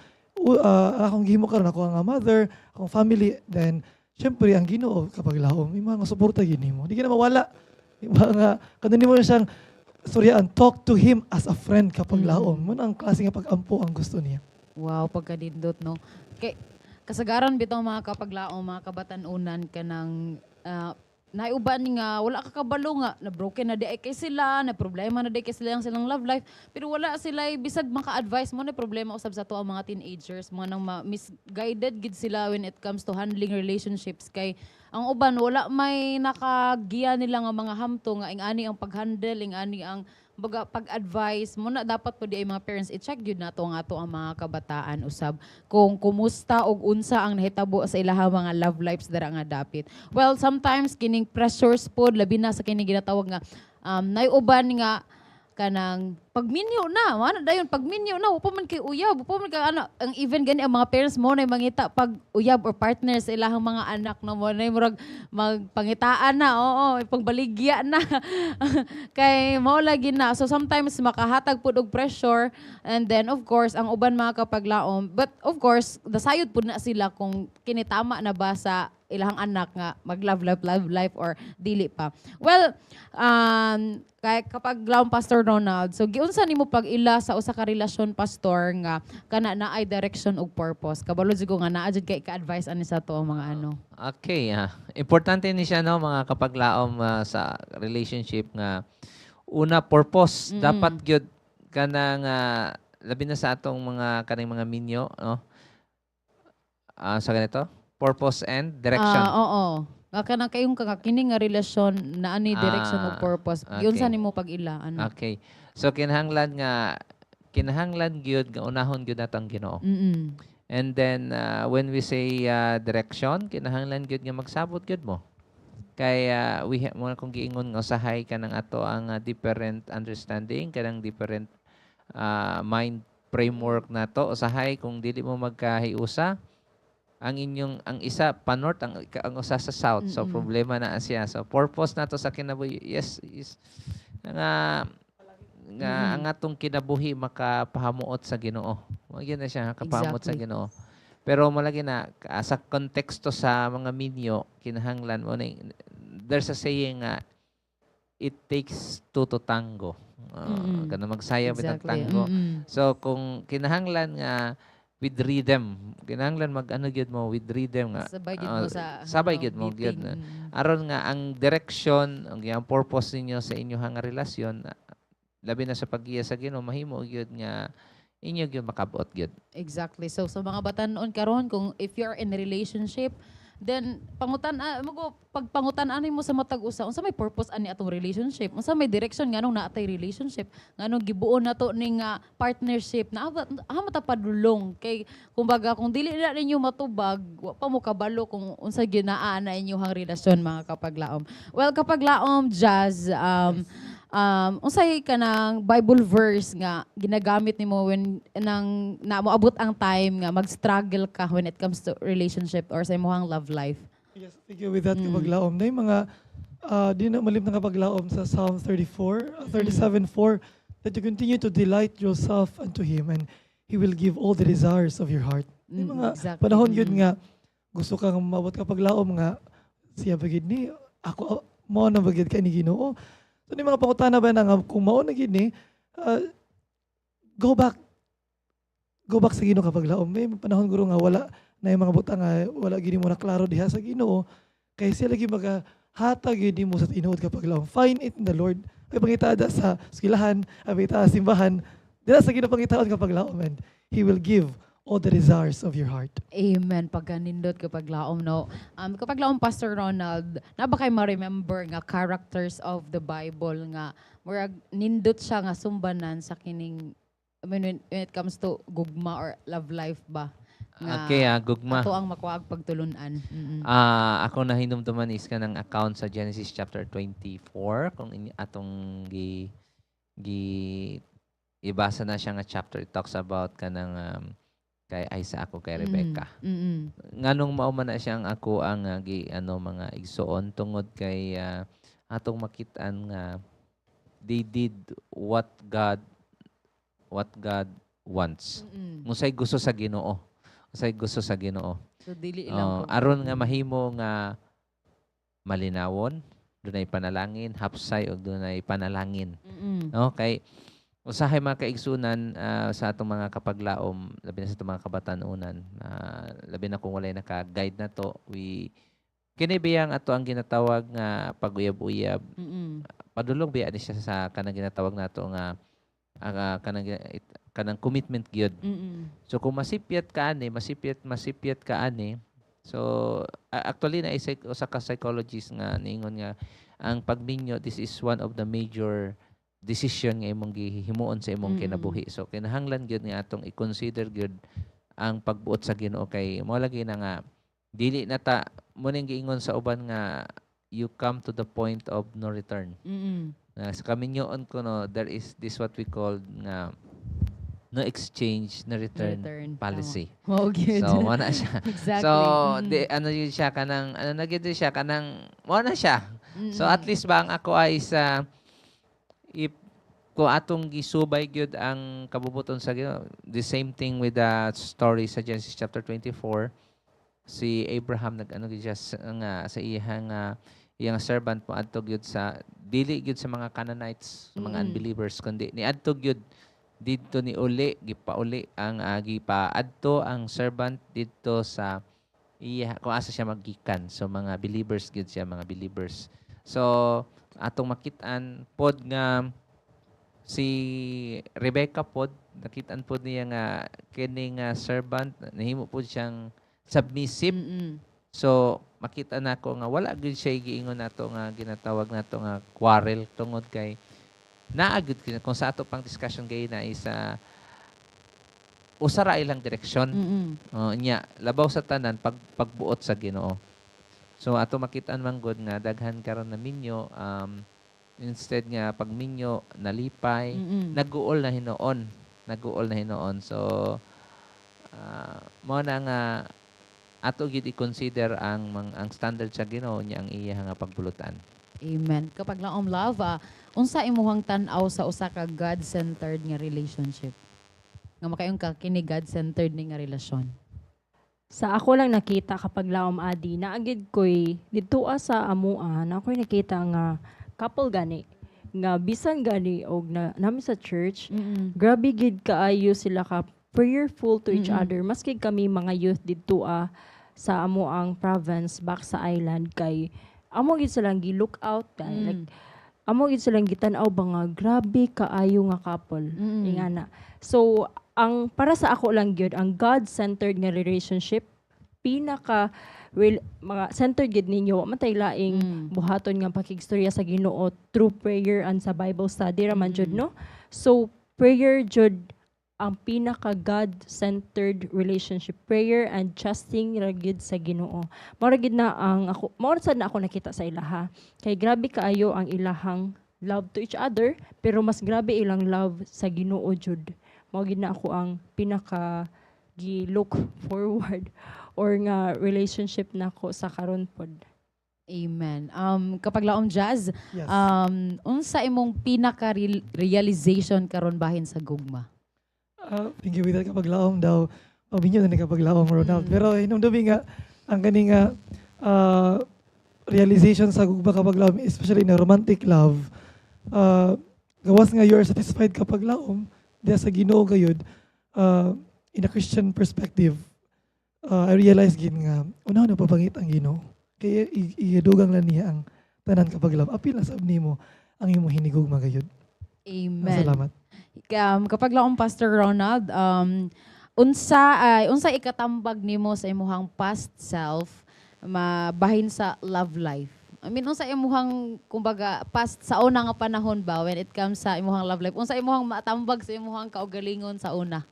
Akong gihimo karon, ako ang mother, akong family, then syempre ang Ginoo, kapaglaom, may mga suporta gid nimo. Di ka na mawala. Yung mga kanu nimo siyang storyaan, talk to him as a friend, kapaglaom. Mo ang klase nga pag-ampo ang gusto niya. Wow, pagkadindot, no? Kay, kasagaran bitaw, mga kapaglaom, mga kabatanunan, kanang naiuban nga wala ka kabalo nga na broken na di ay kay sila, na problema na di kay sila ang silang love life, pero wala sila bisag maka-advise mo na problema usab sa ato ang mga teenagers, mga nang misguided gid sila when it comes to handling relationships, kay ang uban wala may nakagiya nila nga mga hamto nga ing-ani ang pag-handle, ing-ani ang baga pag-advise mo na. Dapat po di ay mga parents i-check gyud nato ang ato ang mga kabataan usab kung kumusta og unsa ang nahitabo sa ilahang mga love lives dara nga dapit. Well, sometimes kining pressures pod, labi na sa kining ginatawag nga naiuban nga kanang pagminyo na, wala dayon pagminyo na, wa pa man kay uyab, wa pa man kay ano, ang even gani ang mga parents mo na mangita pag uyab or partner sa ilahang mga anak na mo na murag magpangitaan na, oo, ipangbaligya na. Kay mao lagi na. So sometimes makahatag pud og pressure and then of course ang uban, mga kapaglaom, but of course dasayod pud na sila kung kinitama na ba sa ilahang anak nga mag love life, love life or dili pa. Well, kay kapaglaom, Pastor Ronald, so giunsa nimo pag-ila sa usa ka relasyon, Pastor, nga kana naay direction ug purpose? Kabalo jud ko nga naa jud kay ka-advice ani sa to ang mga ano. Okay, importante ni siya, no, mga kapaglaom, sa relationship nga una purpose. Dapat gyud kanang labi na sa atong mga kaning mga minyo, no, sa ganito, purpose and direction. Ah, oo. Nga kanang kayong kini nga relasyon na ani direction ug purpose. Giunsa nimo pag-ila ano? Okay, so kinahanglan gyud nga unahon gyud nato ang Ginoo. And then when we say direction, kinahanglan gyud nga magsabot gyud mo. Kay mo na kung giingon nga usahay kanang ato ang different understanding, kanang different mind framework nato. Usahay kung dili mo magkahiusa, ang inyong ang isa pa north, ang usa sa south. So problema na siya. So purpose nato sa kinabuhi, yes, is nga nga ang atong kinabuhi makapahamuot sa Ginoo. Mao gyud na siya, makapahamot sa Ginoo. Pero malagi na sa konteksto sa mga minyo, kinahanglan mo na there's a saying nga it takes two to tango. Kanang magsaya bitang tango. So kung kinahanglan nga with rhythm, kinahanglan mag ano gyud mo with rhythm nga Sabay gid mo sa sabay ano, gyud mo gyud beating. Na. Aron nga ang direction, ang iyang purpose ninyo sa inyong nga relasyon, labi na sa paggiya sa Ginoo, mahimo gyud nga inyo gyud makabot gyud. Exactly. So sa mga batanon karon, kung if you're in a relationship, then pangutan mago pagpangutan ani mo sa matag usa unsa may purpose ani atong relationship, unsa may direction, nganong naatay relationship, nganong gibuo nato ning partnership na mata padulong. Kay kumbaga kung dili na ninyo matubag, wa pa mo kabalo kung unsa gyud naa na inyong relasyon, mga kapaglaom. Well, kapaglaom Jazz, unsay kanang Bible verse nga ginagamit nimo when nang na moabot ang time nga mag-struggle ka when it comes to relationship or sa imong love life? Yes, thank you with that, kapaglaom. Na yung mga, di na malim na, kapaglaom, sa Psalm 34, 37:4, that you continue to delight yourself unto Him and He will give all the desires of your heart. Yung mga panahon yun nga, gusto kang maabot, kapaglaom, nga Siya ba gid ni? Ako mo na ba gid ka ni Ginoo? So ni mga pangutana ba na nga kung mao na gid ni, go back. Go back sa Ginoo, kapaglaom. May panahon guro nga wala na yung mga butang nga wala gid mo na klaro diha sa Ginoo kay siya lagi maga hatag gyud nimo sa tinuod, kapaglaom. Find it in the Lord. Ay pangita sa eskwelahan, ay pangita sa simbahan, dira sa Ginoo pangitaon, kapaglaom, and He will give all the desires of your heart. Amen. Pagkanindot, kapaglaom, no? Kapaglaom, Pastor Ronald, naa ba kay ma-remember nga characters of the Bible nga murag nindot siya nga sumbanan sa kining, I mean, when it comes to gugma or love life ba? Nga Okay, gugma. ato ang makuha pagtulunan. Ako na hinumduman is kanang account sa Genesis chapter 24 kung atong gi gi ibasa na siya nga chapter. It talks about kanang kay Isaac o kay Rebecca. Nganong mao man na siyang ako ang gi ano mga igsuon, tungod kay atong makit-an nga they did what God wants. Unsay gusto sa Ginoo. Unsay gusto sa Ginoo. So dili lang Oh, aron nga mahimo nga malinawon, dunay panalangin, hapsay og dunay panalangin. No, kay usahay, mga kaigsunan, sa atong mga kapaglaom, labi na sa atong mga kabatanunan, labi na kung walay naka-guide na to, we kini biyang ato ang ginatawag nga pag-uyab-uyab, padulong biya ni siya sa kanang ginatawag nato nga kanang commitment gyud. So kung masipyat ka ani, masipyat ka ani. So actually na isa usa ka psychologist nga niingon nga ang pagminyo, this is one of the major decision nga imong gihimuon sa imong kinabuhi. So kinahanglan gyud nga atong i-consider gyud ang pagbuot sa Ginoo kay mo lagi na nga dili na ta mo ning giingon sa uban nga you come to the point of no return. Na sa kaminyoon ko, no, there is this what we call nga no exchange, no return, Return. policy. Mao gyud. So, mo na siya. Exactly. So, di, ano yun siya, kanang, ano na gyud siya, kanang, mo na siya. So, at least ba ang ako ay sa, if, kung atong gisubay gyud ang kabubuton sa Ginoo, the same thing with the story sa Genesis chapter 24, si Abraham nag ano gyud siya nga sa iyang iyang servant mo adto gyud sa dili gyud sa mga Canaanites, sa mga unbelievers, kundi niadto gyud didto, ni uli gipauli ang gipaadto ang servant didto sa iya kung asa siya magikan. So mga believers gyud siya, mga believers. So atong makit-an pod nga si Rebecca pod, nakit-an pod niya nga kini nga servant nahimo pod siyang submissive. So makita nako nga wala gyud siya giingon nato nga ginatawag nato nga quarrel tungod kay naa gyud kung sa ato pang discussion gay na isa usa ra ilang direksyon. Oh, nya labaw sa tanan pagbuot sa Ginoo. So ato makit-an man gud nga daghan karon na minyo, instead nga pagminyo nalipay, naguol na hinuon, naguol na hinuon. So mao na nga ato gyud i-consider ang standard sa Ginoo nya ang iya nga pagbulutan. Amen. Kapaglaom, love, unsa imuhang tan-aw sa usa ka God-centered nga relationship? Nga makaingon ka kini God-centered ni nga relasyon. Sa ako lang nakita, kapaglaom adi, naa gid ko'y didtoa sa amua na ako'y nakita nga couple gani nga bisan gani og na nami sa church, grabe gid kaayo sila ka prayerful to each other, maski kami mga youth didtoa sa amo ang province back sa island, kay amo gid silang gi-look out kay like amo gid silang gitan-aw ba nga grabe kaayo nga couple, ingana. So ang para sa ako lang gyud, ang God-centered nga relationship, pinaka real, mga centered gid ninyo, wa man tay laing buhaton nga pakigstorya sa Ginoo through prayer and sa Bible study ra man jud, no? So prayer jud ang pinaka God-centered relationship, prayer and trusting ra gyud sa Ginoo. Mao ra gyud na ang ako, mao ra sad na ako nakita sa ilaha kay grabe kaayo ang ilahang love to each other, pero mas grabe ilang love sa Ginoo jud. Mao gyud na ako ang pinaka gi look forward or nga relationship nako sa karon pod. Amen. Kapaglaom, Jazz, Yes. Unsa imong pinaka realization karon bahin sa gugma? Thank you with that, kapaglaom daw. Pabinyo na ni kapaglaom Ronald. Pero hinumdumi nga ang kani nga realization sa gugma, kapaglaom, especially in a romantic love, gawas nga you are satisfied, kapaglaom, diya sa Ginoo gayud, in a Christian perspective, I realize gin nga una na papangit ang Ginoo. Kaya idugang lang niya ang tanan, kapaglaom. Apil na sab nimo ang imong hinigugma gayud. Amen. Salamat. Kapaglaom, Pastor Ronald, unsa ay unsa ikatambag nimo sa imuhang past self mabahin sa love life? I mean, unsa imuhang kumbaga past sa una nga panahon ba when it comes sa imuhang love life? Unsa imuhang matambag sa imuhang kaugalingon sa una?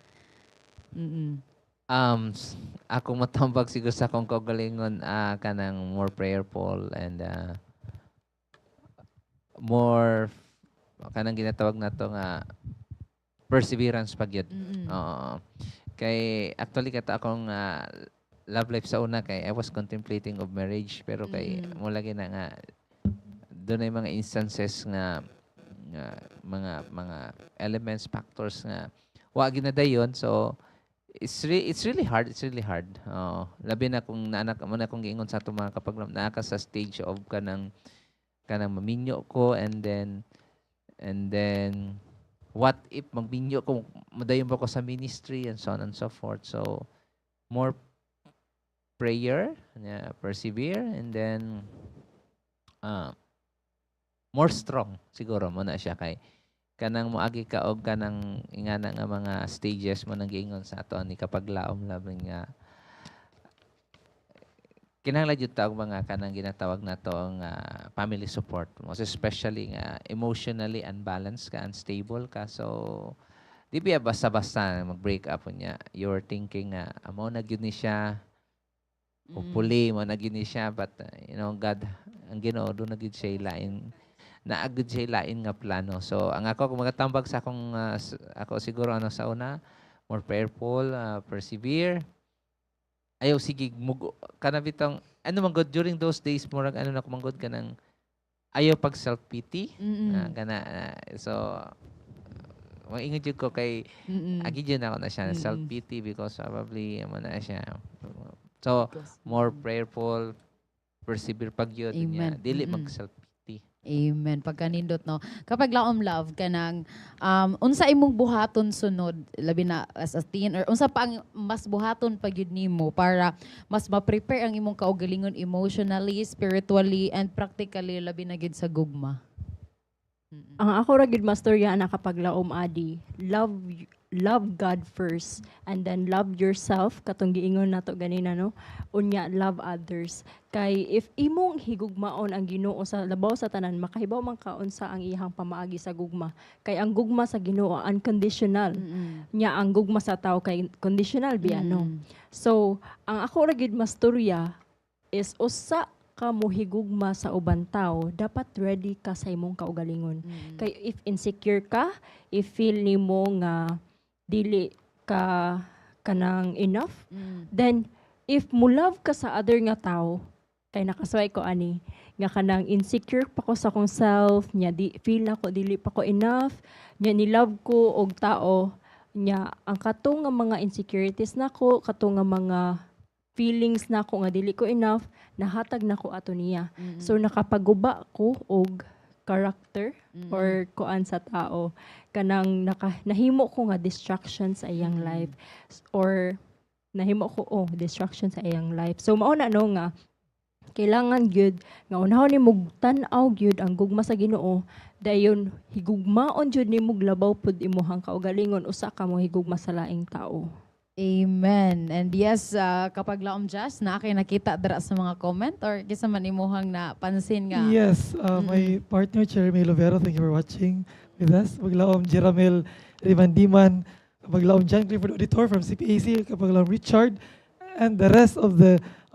Ako matambag siguro sa akong kaugalingon, kanang more prayerful and more kanang ginatawag nato nga perseverance pag yun. Oo. Kay actually kato akong love life sa una kay I was contemplating of marriage, pero kay mo lagi na nga doon ay mga instances nga mga elements, factors nga wa gid na dayon. So it's really hard, it's really hard. Oo, labi na kung naanak mo na, kung giingon sa atong mga kapaglaom, naa ka sa stage of kanang maminyo ko and then what if magminyo ko, madayon ba ko sa ministry and so on and so forth. So more prayer, yeah, persevere and then more strong siguro mo na siya kay kanang moagi ka og kanang ingana nga mga stages mo nang giingon sa ato ni kapaglaom, labi nga kinahanglan jud ta og mga kanang ginatawag nato nga family support, most especially nga emotionally unbalanced ka, unstable ka. So di biya basta-basta mag-break up niya you're thinking nga amo na gyud ni siya, hopefully mo na gyud ni siya, but God, ang Ginoo, do na gyud siya lain, naa gyud siya lain nga plano. So ang ako kung magatambag sa akong ako siguro ano sa una, more prayerful, persevere, ayaw sige mug kana bitong ano man gud during those days, murag ano na ko man gud, kanang ayaw pag self pity. Kana so maingon jud ko kay agi jud ako na siya self pity because probably mo na siya. So more prayerful, persevere pag yun niya. Amen. Dili mag self pity. Amen. Pagkanindot, no. Kapaglaom, love, kanang unsa imong buhaton sunod, labi na as a teen, or unsa pa ang mas buhaton pa gyud nimo para mas ma-prepare ang imong kaugalingon emotionally, spiritually and practically, labi na gyud sa gugma? Ang ako ra gyud mastorya na, kapaglaom adi, love God first and then love yourself, katong giingon nato ganina, no, unya love others. Kay if imong higugmaon ang Ginoo sa labaw sa tanan, makahibaw man ka unsa ang iyang pamaagi sa gugma, kay ang gugma sa Ginoo unconditional, nya ang gugma sa tao kay conditional biya, no? So ang ako ra gyud mastorya is usa ka mohigugma sa uban tao, dapat ready ka sa imong kaugalingon. Kay if insecure ka, if feel nimo nga dili ka kanang enough, then if mo love ka sa other nga tao, kay nakasuway ko ani nga kanang insecure pa ko sa akong self nya, di feel na ko dili pa ko enough nya, ni love ko og tao nya, ang katong nga mga insecurities nako, katong nga mga feelings nako nga dili ko enough, nahatag nako ato niya. So nakapaguba ko og character or kuan sa tao, kanang naka, nahimo ko nga distraction sa iyang life or nahimo ko, oh, distraction sa iyang life. So mao na, no, nga kailangan gyud nga unahon nimo tan-aw gyud ang gugma sa Ginoo, dayon higugmaon jud nimo labaw pud imuhang kaugalingon usa ka mo higugma sa laing tao. Amen. And yes, kapaglaom Jazz, na kay nakita dira sa mga comment or kinsa man imuhang napansin nga? Yes, my partner, Jeremy Lovero, thank you for watching with us. Kapaglaom Jeramel Rimandiman, kapaglaom John Clifford Auditor from CPAC, kapaglaom Richard, and the rest of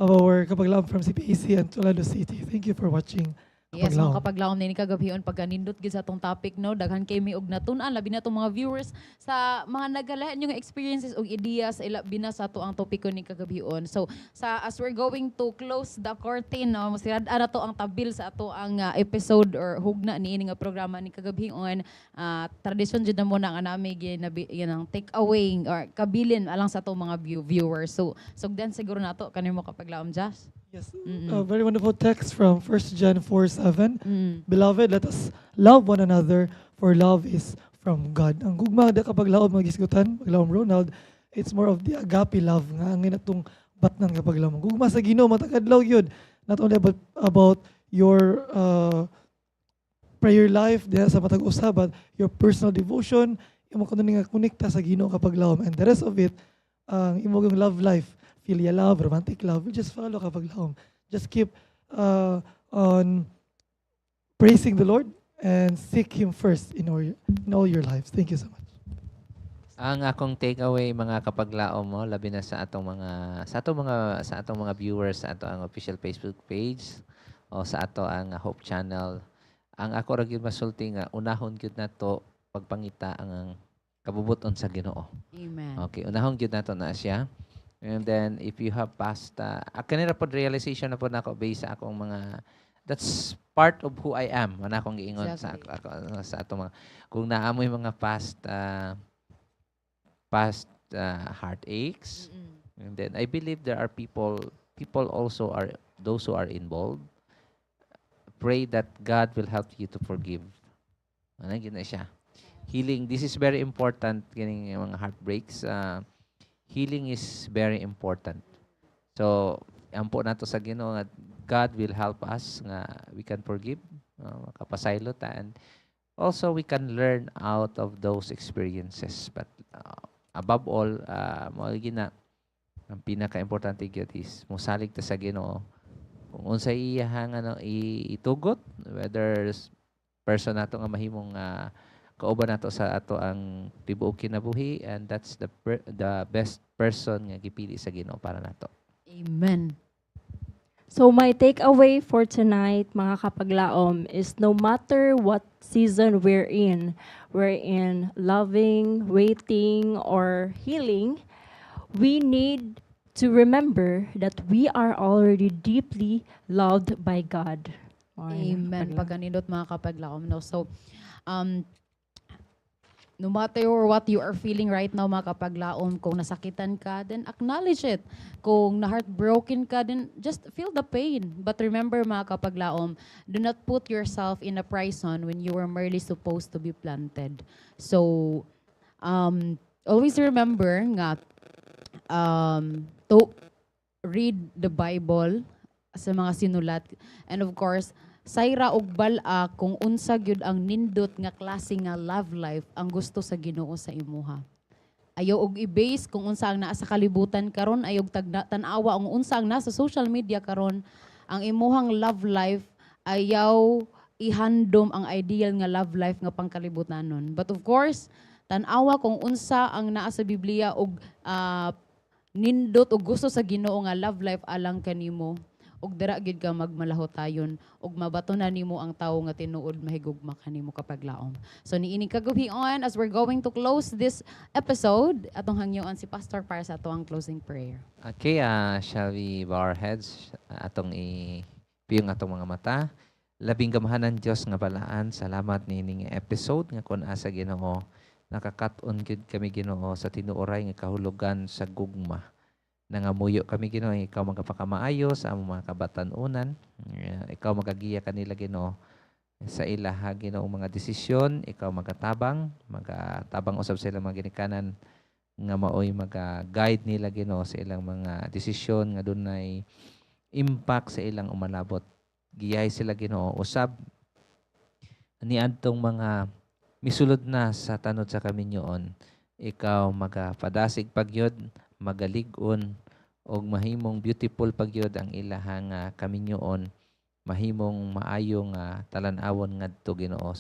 our kapaglaom from CPAC and Toledo City. Thank you for watching. Yes, mga Kapaglaom. Kapaglaom, nini kagabhion pagkanindot gid sa atong topic, no. Daghan kay mi og natun-an, labi na atong mga viewers sa mga nagalain yung experiences og ideas ilabi na sa ato ang topiko ni kagabhion. So sa as we're going to close the curtain, no, masirad na to ang tabil sa ato ang episode or hugna niini nga programa ni kagabhion. Tradisyon jud na mo na nga nami ginabi yan ang take away or kabilin alang sa atong mga viewers. So sugdan siguro nato kanimo, kapaglaom Jazz. Yes, a very wonderful text from 1 John 4:7. "Beloved, let us love one another, for love is from God." Ang gugma da, kapaglaom magisgutan, paglaom Ronald, it's more of the agape love nga ang atong batnan, kapaglaom. Gugma sa Ginoo matag adlaw yun. Not only about your prayer life diha sa matag usa, but your personal devotion, imo kuno nga konekta sa Ginoo, kapaglaom. And the rest of it, ang imong love life, filial love, romantic love, will just follow, kapaglaom. Just keep on praising the Lord and seek Him first in all your lives. Thank you so much. Ang akong takeaway, mga kapaglaom mo, labi na sa atong mga viewers sa ato ang official Facebook page o sa ato ang Hope Channel. Ang ako ra gyud masulti nga unahon gyud nato pagpangita ang kabubuton sa Ginoo. Amen. Okay, unahon gyud nato na siya. And then if you have past kanira pod realization na pod nako based sa akong mga, that's part of who I am. Wala akong giingon sa ako, sa atong mga kung naamoy mga past heartaches. And then I believe there are people people also are those who are involved. Pray that God will help you to forgive. Ano gyud na siya. Healing, this is very important kining mga heartbreaks. Healing is very important. So, ampo nato sa Ginoo nga God will help us nga we can forgive, makapasaylo ta, and also we can learn out of those experiences. But above all, mao na ang pinaka-importante gyud is mosalig ta sa Ginoo kung unsay iyahang ano itugot, whether person nato nga mahimong kauban nato sa ato ang tibuok kinabuhi, and that's the best person nga gipili sa Ginoo para nato. Amen. So my takeaway for tonight, mga kapaglaom, is no matter what season we're in loving, waiting, or healing, we need to remember that we are already deeply loved by God. Ay, Amen. kapaglaom. Pagkanindot, mga kapaglaom. No? So, no matter what you are feeling right now, mga kapaglaom, kung nasakitan ka, then acknowledge it. Kung na-heartbroken ka, then just feel the pain. But remember, mga kapaglaom, do not put yourself in a prison when you were merely supposed to be planted. So, always remember nga to read the Bible sa mga sinulat. And of course, sayra og bal-a kung unsa gyud ang nindot nga klase nga love life ang gusto sa Ginoo sa imuha. Ayaw og i-base kung unsa ang naa sa kalibutan karon, ayaw og tan-awa ang unsa ang nasa social media karon. Ang imuhang love life, ayaw ihandom ang ideal nga love life nga pangkalibutanon. But of course, tan-awa kung unsa ang naa sa Biblia og nindot og gusto sa Ginoo nga love life alang kanimo, ug dira gid ka magmalahotayon ug mabato na nimo ang tawo nga tinuod mahigugma kanimo, kapaglaom. So niining kagabhion, as we're going to close this episode, atong hangyoan si Pastor para sa ato ang closing prayer. Okay, shall we bow our heads? Atong ipiyong atong mga mata. Labing gamhanan Dios nga balaan, salamat niining episode nga kun asa, Ginoo, nakakat-on gyud kami, Ginoo, sa tinuoray nga kahulugan sa gugma. Nangamuyo kami, Ginoo, ikaw magapakamaayo sa among mga kabatan-unan. Ikaw magagiya kanila, Ginoo, sa ilaha, Ginoo, mga desisyon, ikaw magatabang, magatabang usab sa ilang mga ginikanan nga maoy maga-guide nila, Ginoo, sa ilang mga desisyon nga dunay impact sa ilang umalabot. Giyahay sila, Ginoo, usab niadtong mga misulod na sa tanod sa kaminyoon. Ikaw magapadasig pagyod, magalig-on og mahimong beautiful pagyod ang ilahang kaminyoon, mahimong maayo nga talan-awon ngadto, Ginoo,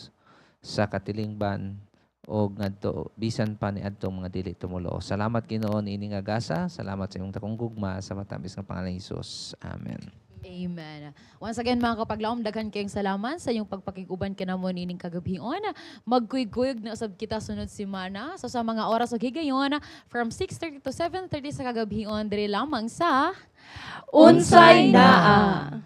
sa katilingban og ngadto bisan pa ni adtong mga dili tumuluo. Salamat, Ginoo, niini nga gasa. Salamat sa imong dakong gugma, sa matamis nga pangalan ni Jesus. Amen. Amen. Once again, mga kapaglaom, daghan kayong salamat sa inyong pagpakig-uban kanamo nining kagabhion. Magkuyog-kuyog na usab kita sunod semana. So sa mga oras ug higayon from 6:30 to 7:30 sa kagabhion, diri lamang sa Unsay Naa.